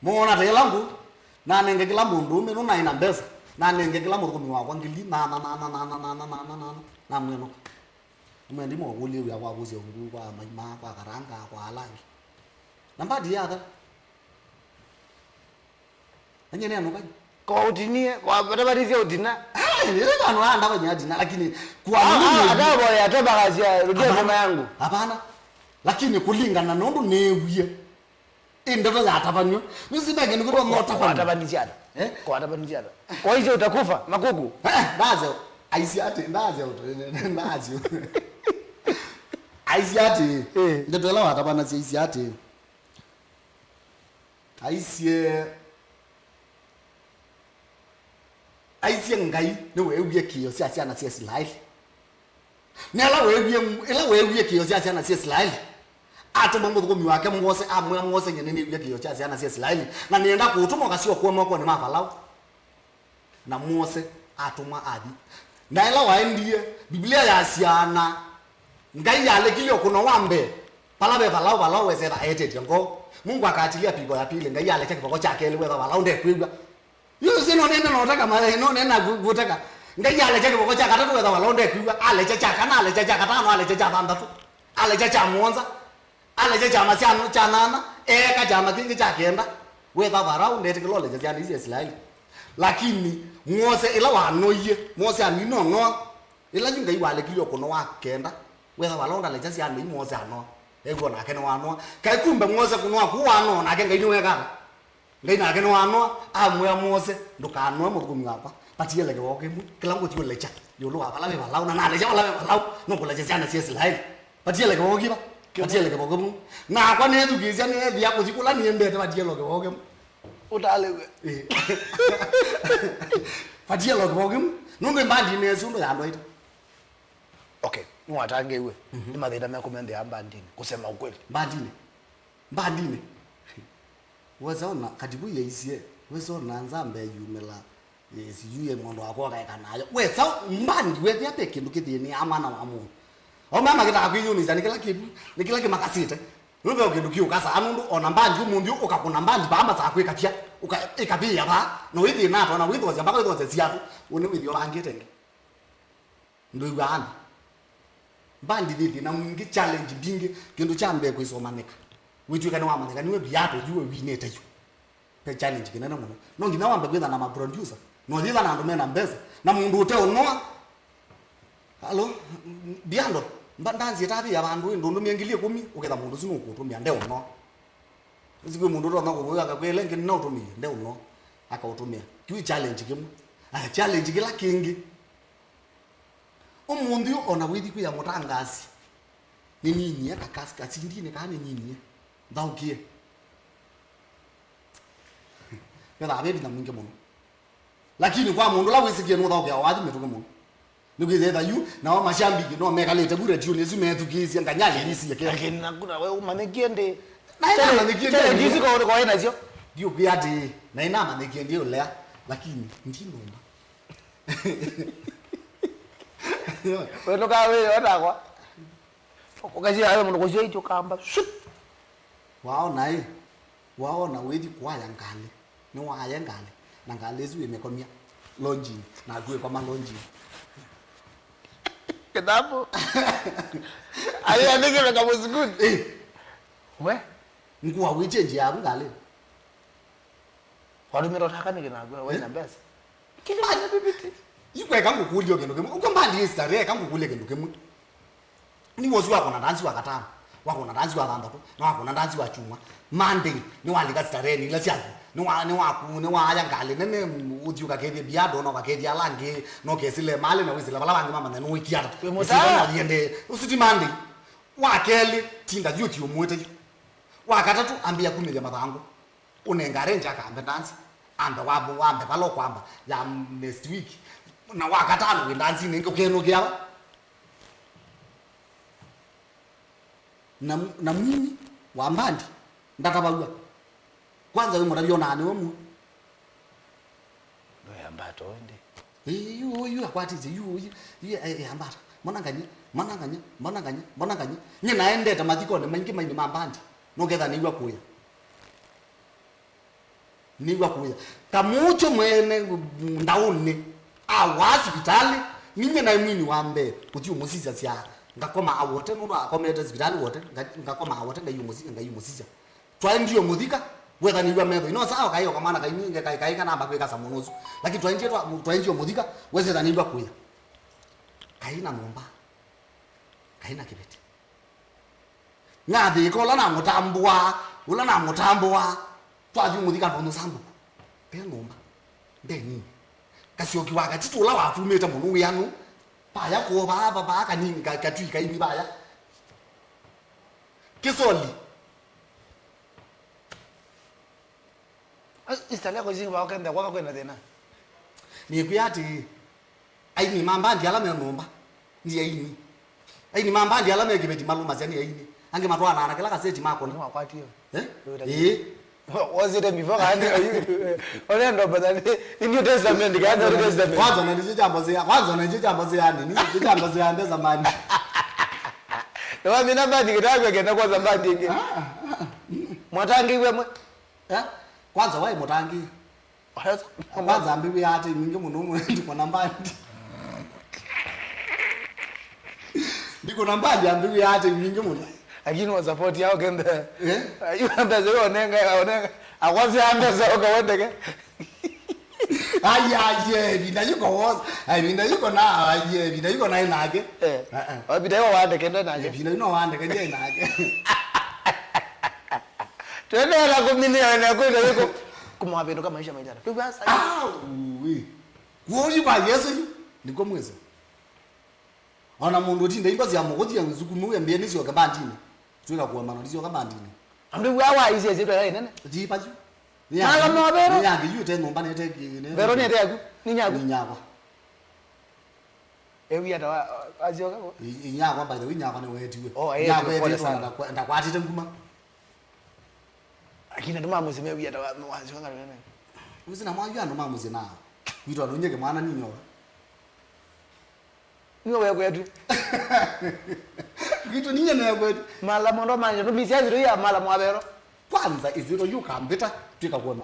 Moona ta ĩla ngũ, nanenge kĩla mũndũũme nũnaĩ na mbesa, nanenge kĩla mũthũkũmi wakwa ngili nana, nana, nana, nana, nana, nana, namwĩanũka. Nĩmwendi mokũlye wĩa kwa kũsya ũngũ, kwa maima, kwa karanga, kwa alangi. Na mbandi yathela. Anye neno kani? Kwa utinie, kwa batabatisya utina. Eh, ile bano anda banya dina, lakini kwa nini? Ah, ata boya tabakasya rudia ngoma yangu. Hapana. Lakini kulingana na nundu newie. Ĩ ndeto yatabanio. Nisi benge ni kwa mota kwa. Watabanisha ata? Eh? Kwa watabanisha ata? Kwa hizo utakufa makuku. Eh, ndaze. Aisi ati ndaze utu. Ndaze. Aisi ati. Eh. Ndeto la watabana si aisi ati. Aisye, aisye Ngai nĩweewie kĩĩo sya syana sya Isilaeli. Na ĩla weewie, ĩla weewie kĩĩo sya syana sya Isilaeli, atũma mũthũkũmi wake Mose, amwĩa Mose, nyie nĩnĩw'e kĩĩo kya syana sya Isilaeli, na nĩenda kũũtũma ũkasya ũkũe mokonĩ ma Falao. Na Mose atũmwa athi. Na ĩla waendie, Biblia yasyaana, Ngai alekile ũkũno wa mbee, vala ve Falao, Falao wesethwa etetye ngoo. Mungu akaachilia pigo ya pili, Ngai alekya kĩvoko kya kelĩ, wetha Falao ndekwĩw'a. Yu si no nene no teka ma, no nene na kuteka. Ngai alekya kĩvoko kya katatũ, wetha Falao ndekwĩw'a. Alekya kya kana, alekya kya katano, alekya kya thanthatũ, alekya kya mũonza. Alekya kyama kya, kya nana, eeka kyama kĩngĩ kya kenda. Wetha Varau ndetĩkĩla ũlekya syana isu sya Isilaeli. Lakini Mose ĩla wanoie, Mose anina ũnoa, ĩla yu Ngai walekile ũkũno wa kenda, wetha Varau ndalekya syana isu Mose anoa. Ew'o nake nĩwanoa. Kaĩ kumbe Mose kũnoa kũu wanoa, nake Ngai nĩweka ata? Ngai nake nĩwanoa, amwĩa Mose, ndũkanoe mũthũkũmi wakwa, patie leke woo kĩmwe, kĩla ngũthi ũlekya ĩũlũ wa vala ve Varau, na nalekya vala ve Varau, nũkũlekya syana sya Isilaeli. Vatie leke vau kiva. Vatie leke vau kiva. Nakwa nethukĩĩsya nĩethĩa kũthi kũla nĩendete vatie leke vau kiva. Ũtalĩw'e. Ĩĩ. Vatie leke vau kiva. Nũndũ mbandi nĩesi ũndũ yandwaĩte. Okay, nĩwatangĩĩw'e. Mhm. Nĩ mathĩna mekũmenthĩa mbandinĩ, kusema ukweli. Mbandinĩ. Mbandinĩ. Wesa ona katibu yaisye, wesa ona nzambe yumĩla. Eh, sijui mũndũ wakwa ũkaeka nayo. Wesa mbandi wethĩa ve kĩndũ kĩthĩnĩaa mwana wa mũndũ. Aume makĩtaa kwĩyũmĩsya nĩ kĩla kĩvu, nĩ kĩla kĩmakasĩte. Nũndũ ve kĩndũ kĩũkasaa nũndũ ona mbandi ũmũnthĩ ũkakũna mbandi vaa masaa kwĩkatya. Ũka-, ĩkavĩĩa vaa, na wĩthĩna atwa, na wĩthosya, mpaka wĩthosya siatũ, ũne wĩthĩo vangĩte ĩngĩ. Ndũĩw'aa nĩ? Mbandi nĩ thĩna mwingĩ, challenge mbingĩ, kĩndũ kya mbee kwĩsomanĩka. Wĩtw'ĩka nĩwamanyĩka, nĩwe viatũ yu, we winĩte yu. Ve challenge kĩnene mũno. No nginya wambe kwĩtha na maproducer, na ũyĩtha na andũ mena mbesa, na mũndũ ũteũnoa. Alo, Biando, mba-, ndanzi ĩtavĩĩa vandũ, ĩ, ndũndũmie ngili ĩkũmi, ũketha mũndũ ũsu nũkũtũmĩa, ndeũnoa. Ũsu kwĩ mũndũ ũtonya kũkũya akakwĩle, "Ngĩ nĩnaũtũmĩie," ndeũnoa, akaũtũmĩa. Kĩu ĩ challenge kĩmwe. Aya, challenge kĩla kĩngĩ. Ũmũnthĩ ũyũ ona wĩthi kwĩa mũtangaasi, nĩninie kakasi kasindinĩ kaa nĩninie. Nthaũkie. Vethaa ve vinya mwingĩ mũno. Lakini kwa mũndũ ũla wĩsĩkie nũthaũkĩawa wathi mĩtũkĩ mũno. Nĩkwĩthĩwa yu, nao mashambiki no mekalĩte vu retionĩ ĩsu methukĩĩsye nganyali yĩsie kĩla. Lakini naku nawe ũmanyĩkie ndĩ. Na ĩna manyĩkie ndĩ. Challenge isu kwa, kwa nasyo. Ndiũkwĩa atĩ, na ĩna manyĩkie ndĩ ũlea, lakini ndi nũmba. Wĩtũkaa wĩyo takwa. Ũkasya awe mũndũ kũsyo ityo kamba. Shut. Waona ĩ? Waona wĩthi kuaya ngalĩ. Nĩwaaya ngalĩ. Na ngalĩ ĩsu ĩmĩkomya launching. Naku ĩkoma launching. Kĩthabu. Aliandĩkĩre kamũsukuni. Eh. We. Ngua wĩtie njia yaku ngalĩ. Watũmĩra ũtaka nĩkĩ naku? Waina mbesa. Kĩlĩ kĩlĩ bibiti. Ikweka ngũkũlya kĩndũ kĩmwe. Uko mbandi ĩsitari, eka ngũkũlya kĩndũ kĩmwe. Nĩ wosi wakona ndanzi wa katano, wakona ndanzi wa thanthatũ, na wakona ndanzi wa kyumwa. Monday, nĩwalika sitareni ila syaku. Nĩwa-, nĩwaku, nĩwaaya ngalĩ nene, ũthi ũkakethie Biando, na ũkakethia ala angĩ, na ũkesĩle malĩ, na wĩsĩle vala vangĩ mamanya nĩwĩkie ata. Wĩ mũtaa. Ũsiti Monday. Ũsiti Monday. Wa kelĩ, tinda yu ũthi ũmwĩte yu. Wa katatũ, ambĩĩa kumĩlya mathangũ. Ũnenge arrange akambe ndanzi, ambe wambe, wambe vala ũkwamba ya next week. Na wakatano wĩ ndanzinĩ ĩngĩ ũkenũkĩa va? Na, na mwini wa mbandi ndatavaw'a. Kwanza wĩ mũtavya onaa nĩwe mu. Ndoyambata ũndĩ. Ĩĩ, yu, yu akwatĩte, yu, yu, yu, e, e, ambata. Mwananganye, mwananganye, mwananganye, mwananganye. Nye naendete mathikonĩ maingĩ maini ma mbandi. Nũketha nĩw'a kũya. Nĩw'a kũya. Kamũkyo mwene ndaũnĩ. Awaa sivitalĩ. Ninye naĩ mwini wa mbee. Kũthi ũmũsisya syaa. Ngakoma awote, nũndũ akomete sivitalĩ wote. Nga-, ngakoma awote, ngai ũmũsisya, ngai ũmũsisya. Twaendie ũmũthika, wethanĩw'a metho. Ino sawa, kaĩ ũkamana kainĩ, nge kaĩ, kaĩ kanamba kwĩkasa mũno ũsu. Lakini twaendie twa-, twaendie ũmũthika, wesethanĩw'a kũya. Kaĩ na nyũmba. Kaĩ na kĩveti. Nathĩĩka ũla namũtambũaa, ũla namũtambũaa. Twathi ũmũthika ndũnyũ sambũku. Ve nyũmba. Ndenini. Kasyoki wa katitũ ũla wafumĩte mũno wĩanũ. Vaya kũo vaa, vaa, vaa kanini, ka-, katui kaini vaya. Kĩsoli. Install yako izingi wao kenda kwaka kwenda thĩna. Nĩkwĩa atĩĩ, aini ma mbandi ala me nyũmba, nĩ aini. Aini ma mbandi ala me kĩveti malũmasya nĩ aini. Angĩ matwaanaa na kĩla kaseti makũna. Nĩwakwatie. Eh? Ĩĩ. Wĩwĩta. Ĩĩ. Was it before? Ole ndo bada ni New Testament, ka New Testament. Kwanza na nĩkyo kyambosea, kwanza na nĩkyo kyambosea nĩ, nĩkyo kyambosea nde zamani. Nĩwamina mbandi kĩtagwe kenda kwa mbandi ĩngĩ. Ah, ah, ah. Mwatangĩiwe mwe. Eh? Kwanza waĩ mũtangĩĩe. Kwanza ambĩw'ĩa ata ingĩ mũno ũmwe ndikona mbandi. Ndikona mbandi ambĩw'ĩa ata ingĩ mũno. Lakini wa support yao kende. Eh? Yu mbesa yo onenga, onenga. Akwasya mbesa ũkawendeke. Ai, ai, eh, vinda yuko woza. Ai, vinda yuko na, ai, eh, vinda yuko na inake. Eh. Ah, ah. Wa vinda yuko wandeke ndo nake. Eh, vinda yuko wandeke nje inake. Twendeela kũminĩa wene kwĩtha wĩko kũmwavĩndũka maisha maitata. Twĩw'a asa. Ah, uwi. Kuoyu kwa Yesu yu, niko mwiso. Ona mũndũ ũtinda imba cia mũkũthia nzukumu ya mbia nĩcio kabandini. Twĩka kuomana nĩcio kabandini. Andũ wa wa isi isi twĩka nene. Jipa yu. Mala mo Vero. Ni yangi yu te nyũmba nĩ te ki-, nĩ Vero nĩ te yaku. Ni nyaku. Ni nyakwa. Ewi ata wa, wa, azioka ko? I-, i nyakwa, by the way, nyakwa nĩ wetiwe. Oh, eh, nyakwa pole etĩtwe sana. Ndakwa-, ndakwatĩte nguma. Lakini andũ ma mũsyĩ mewie ata wa, wa nzika ngalĩ nene. Ũsĩ na mwayu andũ ma mũsyĩ nao. Kwitũ andũ nyeke mwana ninyoka. Nĩwe wekwetwe. Kwitũ ninye nekwetwe. Mala mondo manje, tũmisia ĩthĩto ya mala mwavero. Kwanza ĩthĩto yu kambĩta, twĩka kuona.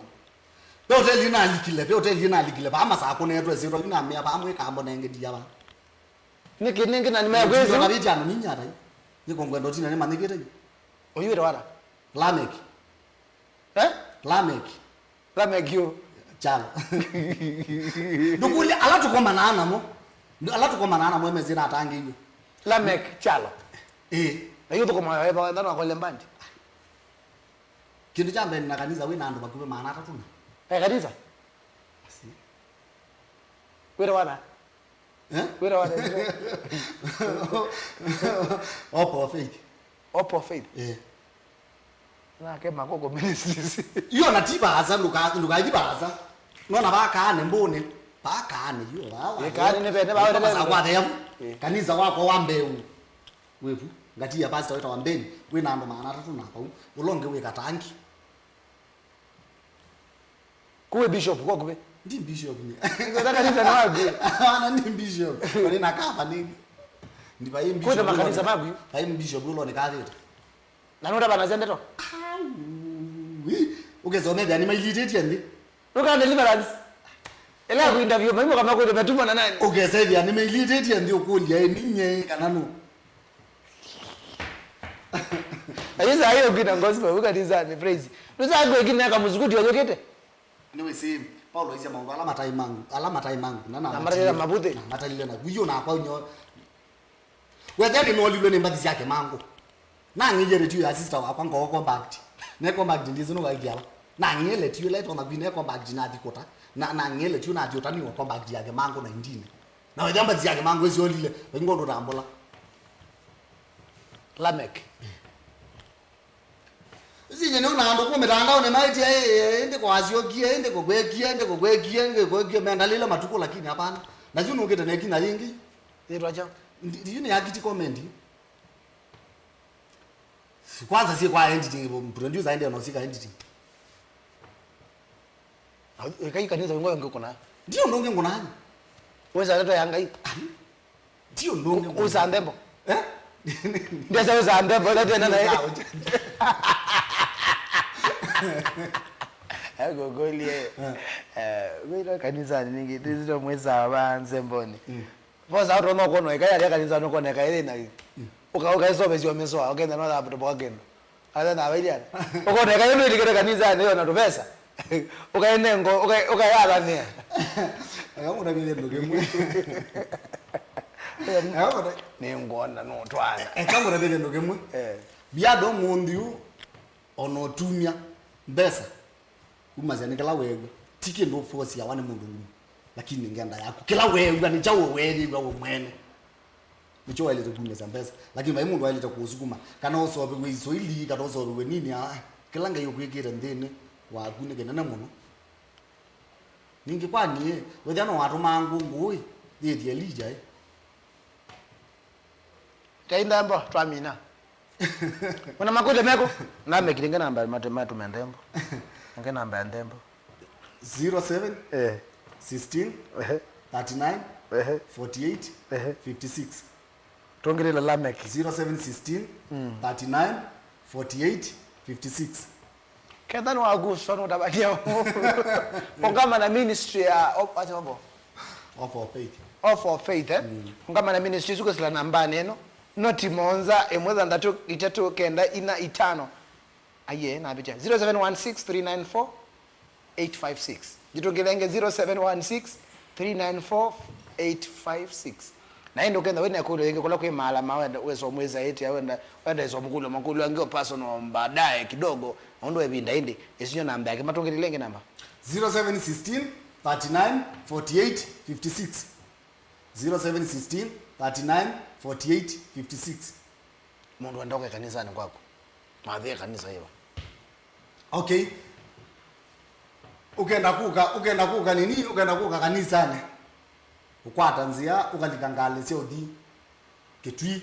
Ve hoteli ĩnalikile, ve hoteli ĩnalikile, vaa masaa kũnetwe syĩtwa, yu namea vaa mwĩkambo nenge ndiava. Nĩkĩ nĩngĩ na nĩmekwĩsĩ? Nĩkĩ na vĩtano ninyata. Nĩko ngwenda ũtina nĩmanyĩkĩte yu. Ũyuĩte wata? Lamek. Eh? Lamek. Lamek yu. Kyalo. Ndũkũlya ala tũkomanaa namo. Ndũ-, ala tũkomanaa namo emesĩ natangĩiwe. Lamek Kyalo. Ĩĩ. Na yu thũkũma eva wenda na kole mbandi. Kĩndũ kya mbee nĩ na kanisa wĩ na andũ vakuvĩ maana atatũ na. Eh, kanisa? Asi. Wĩra wana? Eh? Wĩra wana? Hope of Faith. Hope of Faith? Eh. Nake Makoko Ministries. Iyo na ti vaasa, ndũka-, ndũkaithi vaasa. Nona vakaane mbũnĩ. Vakaane, iyo, va, va. Ĩĩ, kaane nĩ vene, va, va, va. Kwa theavu. Ĩĩ. Kanisa wakwa wa mbee. Wĩvu, ngati ya pastor wĩtawa Mbeni, wĩ na andũ maana atatũ na vau, ũla ũngĩ wĩ Katangi. Kũu wĩ bishop, kwa kũvĩ? Ndi bishop ni. Ngwenda kanisa nĩ waku. Ana ni bishop. Wali na kava nini? Ndi vai bishop. Kwĩna makanisa maku? Vai bishop ũla nĩ kavĩte. Na nũtavana sya ndeto? Au, ĩ, ũkesomethĩa nĩmailitĩtye nthĩ. Nũka deliverance. Ĩla ya kũinterview, maimũka makwĩte matuma na nani? Ũkesethĩa nĩmailitĩtye nthĩ ũkũlya, "Ĩ, ninye kana nũ?" Ayisa ayo ngina gospel, ũkanisanĩ, praise. Nũsa kwĩkina kamũsukuti oyũkĩte? Nĩwĩsĩ, Paulo aisya maũndũ ala mataĩ mangu, ala mataĩ mangu, na na matalile mavuthĩ. Na matalile na. Kuyo nakwa nyo. Wethĩa nĩnoolilwe nĩ mbathi sya kĩmangũ. Nang'ĩie letio ya sister wakwa ngoo compact. Ne compact ndizi nũvaĩkĩa va. Nang'ĩe letio ĩla ĩtonya kwina compact nathi kũta. Na, nang'ĩe letio nathi ũtaniwa compact ya kĩmangũ na indine. Na wethĩa mbathi sya kĩmangũ ĩsyolile, vaingwa ũndũ ũtambũla. Lamek. Isinye nĩ na andũ kuma mĩtandaonĩ maĩtye, "Ĩ, ĩ, ĩndĩ kwasyokie, ĩndĩ kũkwĩkie, ĩndĩ kũkwĩkie, ĩndĩ kũkwĩkie, mendalĩle matukũ, lakini hapana." Na yu nũkĩte na ĩkinya yĩngĩ. Yĩtwa kyaũ? Ndi-, yu nĩ akiti comment yu. Kwanza si kwa editing, producer aende na usika editing. Ĩkai kanisa wĩngwa wĩngĩ kũna. Ndio ndũngĩ ngũnani. Wesa ndeto ya Ngai. Ai. Ndio ndũngĩ ngũnani. Usa nthembo. Eh? Ndesa usa nthembo, ila tena na yeye. Agogolie. Eh. Eh, wĩra kanisa nĩngĩ, tizito mwesa wa nzemboni. Mm. Vosa ũtonya ũkona ĩka ya kanisa nũkona ĩka ĩrĩ na ĩ. Ũka, ũkaĩsomesya mĩsoa, ũkenda no laptop ka kĩndũ. Ala na vailiana. Ũkona ĩka ĩno ĩtikĩte kanisa nĩ ona tũvesa. Ũkaĩnengo, ũka, ũkayalanĩa. Eka mũtavĩthye ndũ kĩmwe. Eka mũta- Nĩ ngona no twana. Eka mũtavĩthye ndũ kĩmwe. Eh. Biado mũnthi ũ, ona ũtumya mbesa. Umasya nĩ kĩla weew'a. Ti kĩndũ ũfosiawa nĩ mũndũ ũngĩ. Lakini nĩ ngenda yaku. Kĩla weew'a nĩ kyaũ weeyĩw'a we mwene. Nĩkyo waĩlĩte kumĩsya mbesa. Lakini vai mũndũ waĩlĩte kũũsukuma. Kana ũseũvĩw'e isũili, kana ũseũvĩw'e nini, aa. Kĩla Ngai ũkwĩkĩte nthĩnĩ waku nĩ kĩnene mũno. Ningĩ kwa niĩ, wĩthĩa no watũmaa ngũngũ ĩ, yĩthi Elija ĩ. Tei nthembo, twamina. Ona makwĩte meko. Namekire nge namba mate matume nthembo. Nge namba ya nthembo. Zero seven, eh, sixteen, eh, thirty-nine, eh, forty-eight, eh, fifty-six. Tongere la Lamek. Zero seven sixteen, mm, thirty-nine, forty-eight, fifty-six. Ketha nĩwaguswa nũtavany'a. Ungama na ministry ya, o-, what's it called? Hope of Faith. Hope of Faith, eh? Mm. Ungama na ministry isu kwĩsĩla nambanĩ ĩno. Noti mũonza, ĩmwe thanthatũ, itatũ, kenda, ina, itano. Aiee, navĩtya. Zero seven one six three nine four eight five six. Njitũngĩle ĩngĩ, zero seven one six three nine four eight five six. Na ĩndĩ ũkenda wĩna ĩkũlyo yĩngĩ, kũla kwĩ maala ma wenda wĩsa ũmwĩsa ĩtĩa, wenda, wenda ĩsa ũmũkũlya makũlyo angĩ o personal baadaye kidogo, nũndũ wa ĩvinda ĩndĩ, ĩsinyo namba yake. Matũngĩlĩle ĩngĩ namba. Zero seven sixteen thirty-nine forty-eight fifty-six. Zero seven sixteen thirty-nine forty-eight fifty-six. Mũndũ wenda ũke kanisanĩ kwaku. Mathie kanisa ĩva. Okay. Ũkenda kũka, ũkenda kũka nini, ũkenda kũka kanisanĩ. Ũkwata nzĩa, ũkalika ngalĩ sya ũthi Kĩtui.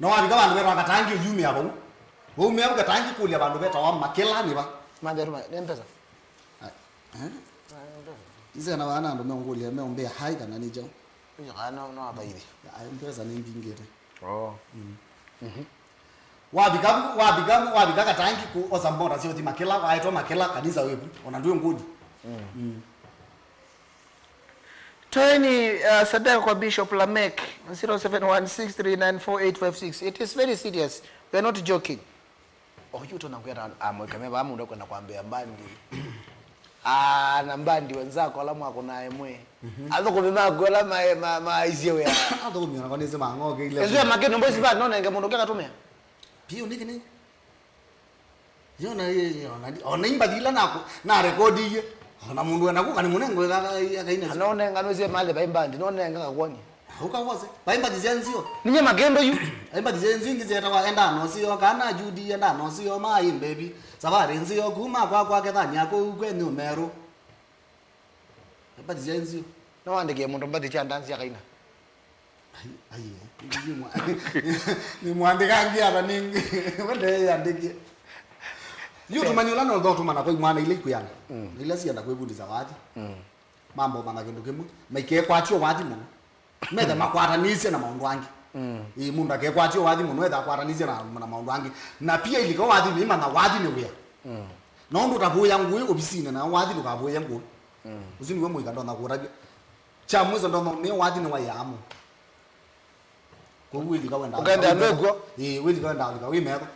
Na wavika vandũ vetawa Katangi, ũyumĩa vau. Waumĩa vau Katangi, kũlya vandũ vetawa Makĩla nĩ va? Manja tuma, nĩ mpesa. Ah, eh? Nzĩa na wana andũ meũngũlya, meũmbĩa hai kana nĩ kyaũ. Nĩ kana no, no athaithi. Ah, mpesa nĩ mbingĩte. Oh. Mm. Mhm. Wavika, wavika, wavika Katangi kũ, osa mbota syothi Makĩla, waetwa Makĩla, kanisa wĩvu, ona ndwĩ ngũni. Mm. Toeni uh, sadaka kwa Bishop Lamek, zero seven one six three nine four eight five six. It is very serious. We are not joking. Oyu tona kwenda amweka me ba mundu kwenda kwambia mbandi. Ah, na mbandi wenzako ala mwako na emwe. Athukumi maku ala ma ma maisie wea. Athukumi ona kwa nisi mangoke ile. Ezo ya makeno mbosi ba nona nge mundu ngakatumia. Pio niki ni. Yona yona ona imbathi ila naku na recordiie. Ona mundu ena kuka ni munengo akaina. Anone ngano zie mali ba imbandi none ngakakwoni. Ukawose. Baimbathi sya nzio. Ninye magendo yu. Baimbathi sya nzio ingi zietawa enda nosio kana judi enda nosio mai mbevi. Savari nzio kuma kwa kwa kethania kuu kwenyu meru. Baimbathi sya nzio. No wandĩkĩe mũndũ mbathi sya ndanzi akaina. Ai ai. Ni mwandĩkangi ata ningi. Wende yandĩkie. Yu tumanyi ula no tho tumana kwa imwana ile ikuyana. Ile sienda kwĩvundisa wathi. Mambo mana kĩndũ kĩmwe maikekwatio wathi mũno metha makwatanĩsye na maũndũ angĩ. Ĩĩ, mũndũ akekwatio wathi mũno etha akwatanĩsye na, na maũndũ angĩ. Na pia ilika wathi nĩimanya wathi nĩ wĩa. Na ũndũ ũtavũĩa ngũĩ ovisinĩ na wathi ndũkavũĩe ngũĩ. Ũsu nĩwe mũika ndonya kũtavya kya mwĩso ndonya nĩ wathi nĩ waĩaa mũno. Kwoou wĩlika wenda ũkenda andũ ekuo. Ĩĩ, wĩlika wenda alika wĩ metho.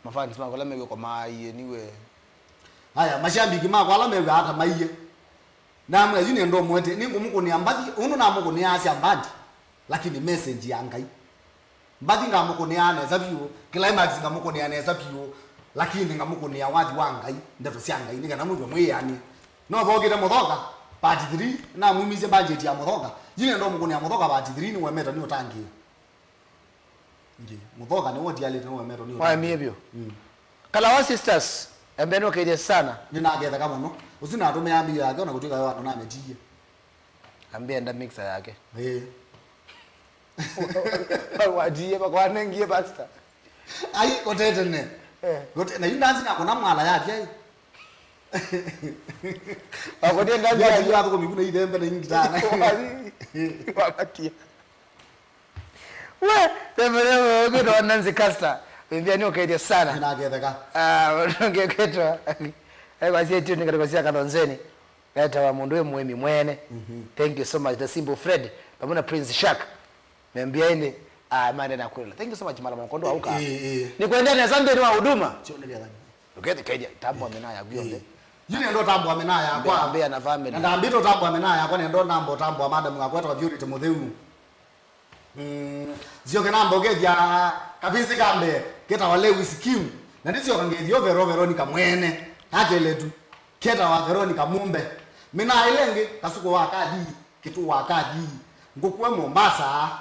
Mafans makwa ala mekwĩkwa maaie niwe. Aya, mashambiki makwa ala mew'aa ta maiye. Namwĩa yu nĩenda ũmwete, nĩngũmũkũnĩa mbathi ũndũ namũkũnĩaa sya mbandi, lakini message ya Ngai. Mbathi ngamũkũnĩaa nesa vyũ, climax ngamũkũnĩa nesa vyũ, lakini ngamũkũnĩa wathi wa Ngai, ndeto sya Ngai, nĩ kana mwĩw'e mwĩanĩe. No thokĩte Mũthoka, part three, namumisye budget ya Mũthoka, yu nĩenda ũmũkũnĩa Mũthoka part three, nĩwemete nĩ ũtangĩĩo. Ngi, Mũthoka nĩwe ũtialĩte nĩwe metwa nĩ waemie vyũ. Kalawa sisters, ambia nũkeithie sana. Nĩnaketheka mũno. Ũsu natũmĩa mbio yake ona kũtwĩka yo andũ nametiie. Ambia enda mixer yake. Ĩĩ. Watie bakwanengie pastor. Ai, kote tene. Eh. Kote na yu ndanzi nakona mwala yake ai. Wakonie ndanzi yake. Yathũkũmi kuna ithembe na ingitana. Wapatia. We, tembelea wewe kwitwa Nancy Caster. Wĩmbĩa nĩ ũkeithie sana. Nĩnaketheka. Ah, ngeketwa. Ai kwa sie tune katika sia Kathonzeni. Etawa mũndũ wĩ mũĩmi mwene. Thank you so much the simple Fred. Pamoja na Prince Shark. Membia ini ah mande na kwela. Thank you so much mara mkondo auka. Eh, eh. Ni kuendelea na zambe wa huduma. Sio ndio gani? Ukethikĩthya tambwa mĩnaa yaku yonthe. Yu nĩenda ũtambũa mĩnaa yakwa. Mbĩa, mbĩa na family. Na ndambĩte ũtambũa mĩnaa yakwa, nĩenda namba ũtambũa madam wakwa etwa Purity Mũtheu. Mm, nzioke namba ũkethya kavĩsĩ ka mbee ketawa Lewis Kim. Na ndĩsyoka ngethya ũvero Veronica mwene. Akeletu ketawa Veronica Mumbe. Mĩnaa ĩla ĩngĩ, Kasuku wa Kathi, Kĩtu wa Kathi, Ngũkũe Mombasa.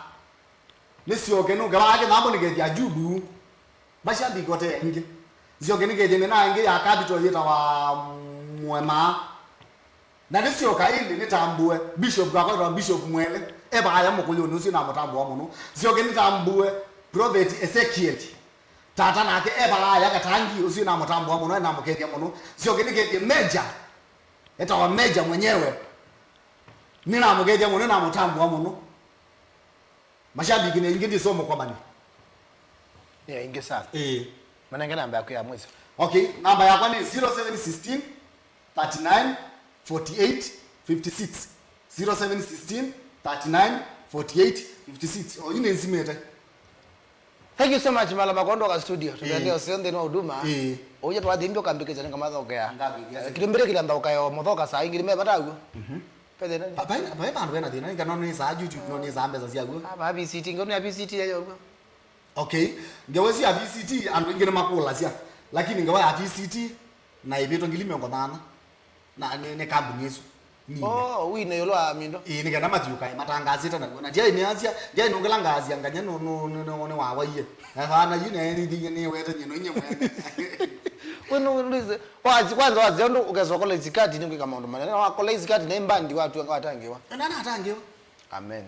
Nĩsyoke nũke vaa kĩthambo nĩkethya Judu. Mashabiki ote ingĩ. Nzioke nĩkethye mĩnaa ĩngĩ ya capital yĩtawa Mwema. Na nĩsyoka ĩndĩ nĩtambũe Bishop wakwa wĩtawa Bishop Mwele. E vaaya mũkũyũnĩ ũsu namũtambũa mũno. Nzioke nĩtambũe Prophet Ezekiel. Tata nake e vaaya Katangi ũsu namũtambũa mũno, namũkethya mũno. Nzioke nĩkethye Major. Etawa Major mwenyewe. Nĩnamũkethya mũno, namũtambũa mũno. Mashabiki nĩ ingĩ ndĩsomũkomani. Nĩ aingĩ sana. Ĩĩ. Manenge namba yaku ya mwiso. Okay, namba yakwa nĩ zero seven sixteen thirty nine forty eight fifty six. Zero seven sixteen thirty nine forty eight fifty six. O yu nĩ nzimĩte. Thank you so much Malama kwa ndoka studio. Tũtendea ũseo nthĩnĩ wa huduma. Ĩĩ. Ũye twathi mbio kambikĩcha nĩkamathokea. Ngambikĩcha. Kilimbĩrĩkĩla nthaũka ya mũthoka saa ingĩ nĩ mebata ũguo. Pethe nani? Vai vai vandũ vena thĩna, ingĩ no nĩ saa YouTube, no nĩ saa mbesa syaguo. Ah, va V C T, ingĩ no ya V C T ya yoguo. Okay, ngewa isu ya V C T andũ ingĩ nĩ makũlasya, lakini ngewa ya V C T na ĩvĩtwe ngili mĩongo nana na nĩ nĩ kambuni isu. Nini? Oh, wine yolo amindo. Ĩĩ, nĩ kana mathiũkae matangasĩte naguo. Na ndiaĩ nĩ asya, ndiaĩ nũkĩla ngaasya nganya nũ nũ nũ nũ nĩ wawaie. Na vana yu na nĩ nĩ wete nyino inye mwene. Wino wino Wazi kwanza wazi ũndũ ũkesokola isikati nĩ kwĩka maũndũ manene. Wakola isikati na imbandi watu anga watangĩwa. Na natangĩwa. Amen.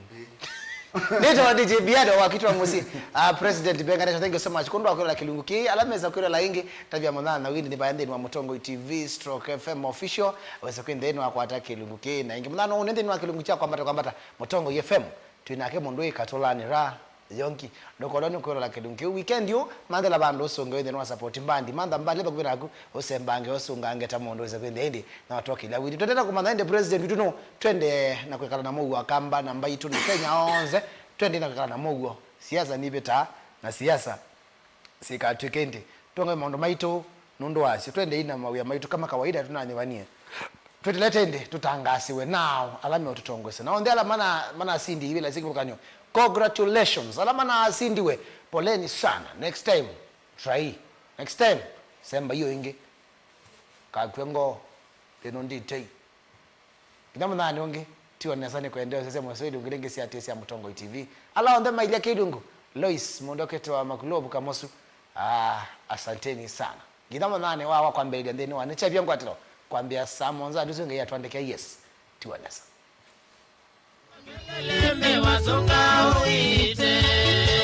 Nĩtawa D J Biada wakitwa mũsyĩ. Uh, President Benga Nation, thank you so much. Kũndũ wakwĩrĩla kĩlungu kĩĩ, ala mesa kwĩrĩla ingĩ, tavya mũthana wini nĩ vaya nthĩnĩ wa Mũtongoi T V stroke F M official. Wesa kwĩ nthĩnĩ wa kwata kĩlungu kĩĩ. Na ingĩ mũthana ũũ nĩ nthĩnĩ wa kĩlungu kya kwambata kwambata Mũtongoi F M. Twĩ nake mũndũ wĩ katũlanĩ ra. Yonki, ndũkolwa nĩ kwĩlola kĩndũ kĩu. Weekend yu, manthela vandũ ũsũnge wĩthĩe nĩ wa support mbandi. Mantha mbandi ĩla vakuvĩ naku, ũsembange, ũsũngange ta mũndũ wĩsa kwĩthĩa ĩndĩ na watwakĩlya wĩthĩ. Twendete kũmantha ĩndĩ president witũ nũ, twende na kwĩkala na mũuo Akamba na Mbaitũ na Kenya onthe, twende na kwĩkala na mũuo. Siasa nivĩtaa, na siasa sikatw'ĩke ĩndĩ. Twonge maũndũ maitũ nũndũ wasyo. Twendei na mawĩa maitũ kama kawaida tũnanyĩvanie. Twetelete ĩndĩ tũtangaasiwe nao ala meũtũtongoesya. Na onthe ala mana, manasindi ivĩla syĩ kĩvathũkany'o. Congratulations. Ala manasindiwe, poleni sana. Next time, try. Next time, semba iyo ĩngĩ. Kakw'e ngoo, thĩno nditei. Nginya mũthenya ũngĩ, tiwa nesa nĩ kwendeesya sya mũseo ilungu lĩngĩ sya Tĩ sya Mũtongoi T V. Ala onthe mailya kĩlungu, Lois, mũndũ ũkĩte wa Makulovu Kamosu, ah, asanteni sana. Nginya mũthenya wa, wa kwambĩlĩlya nthĩnĩ wa nĩ kyavya ngwatĩlo, kwambĩa saa mũonza ndusu Ngai atwandĩke, yes, tiwa nesa. Leleme wasonga uite.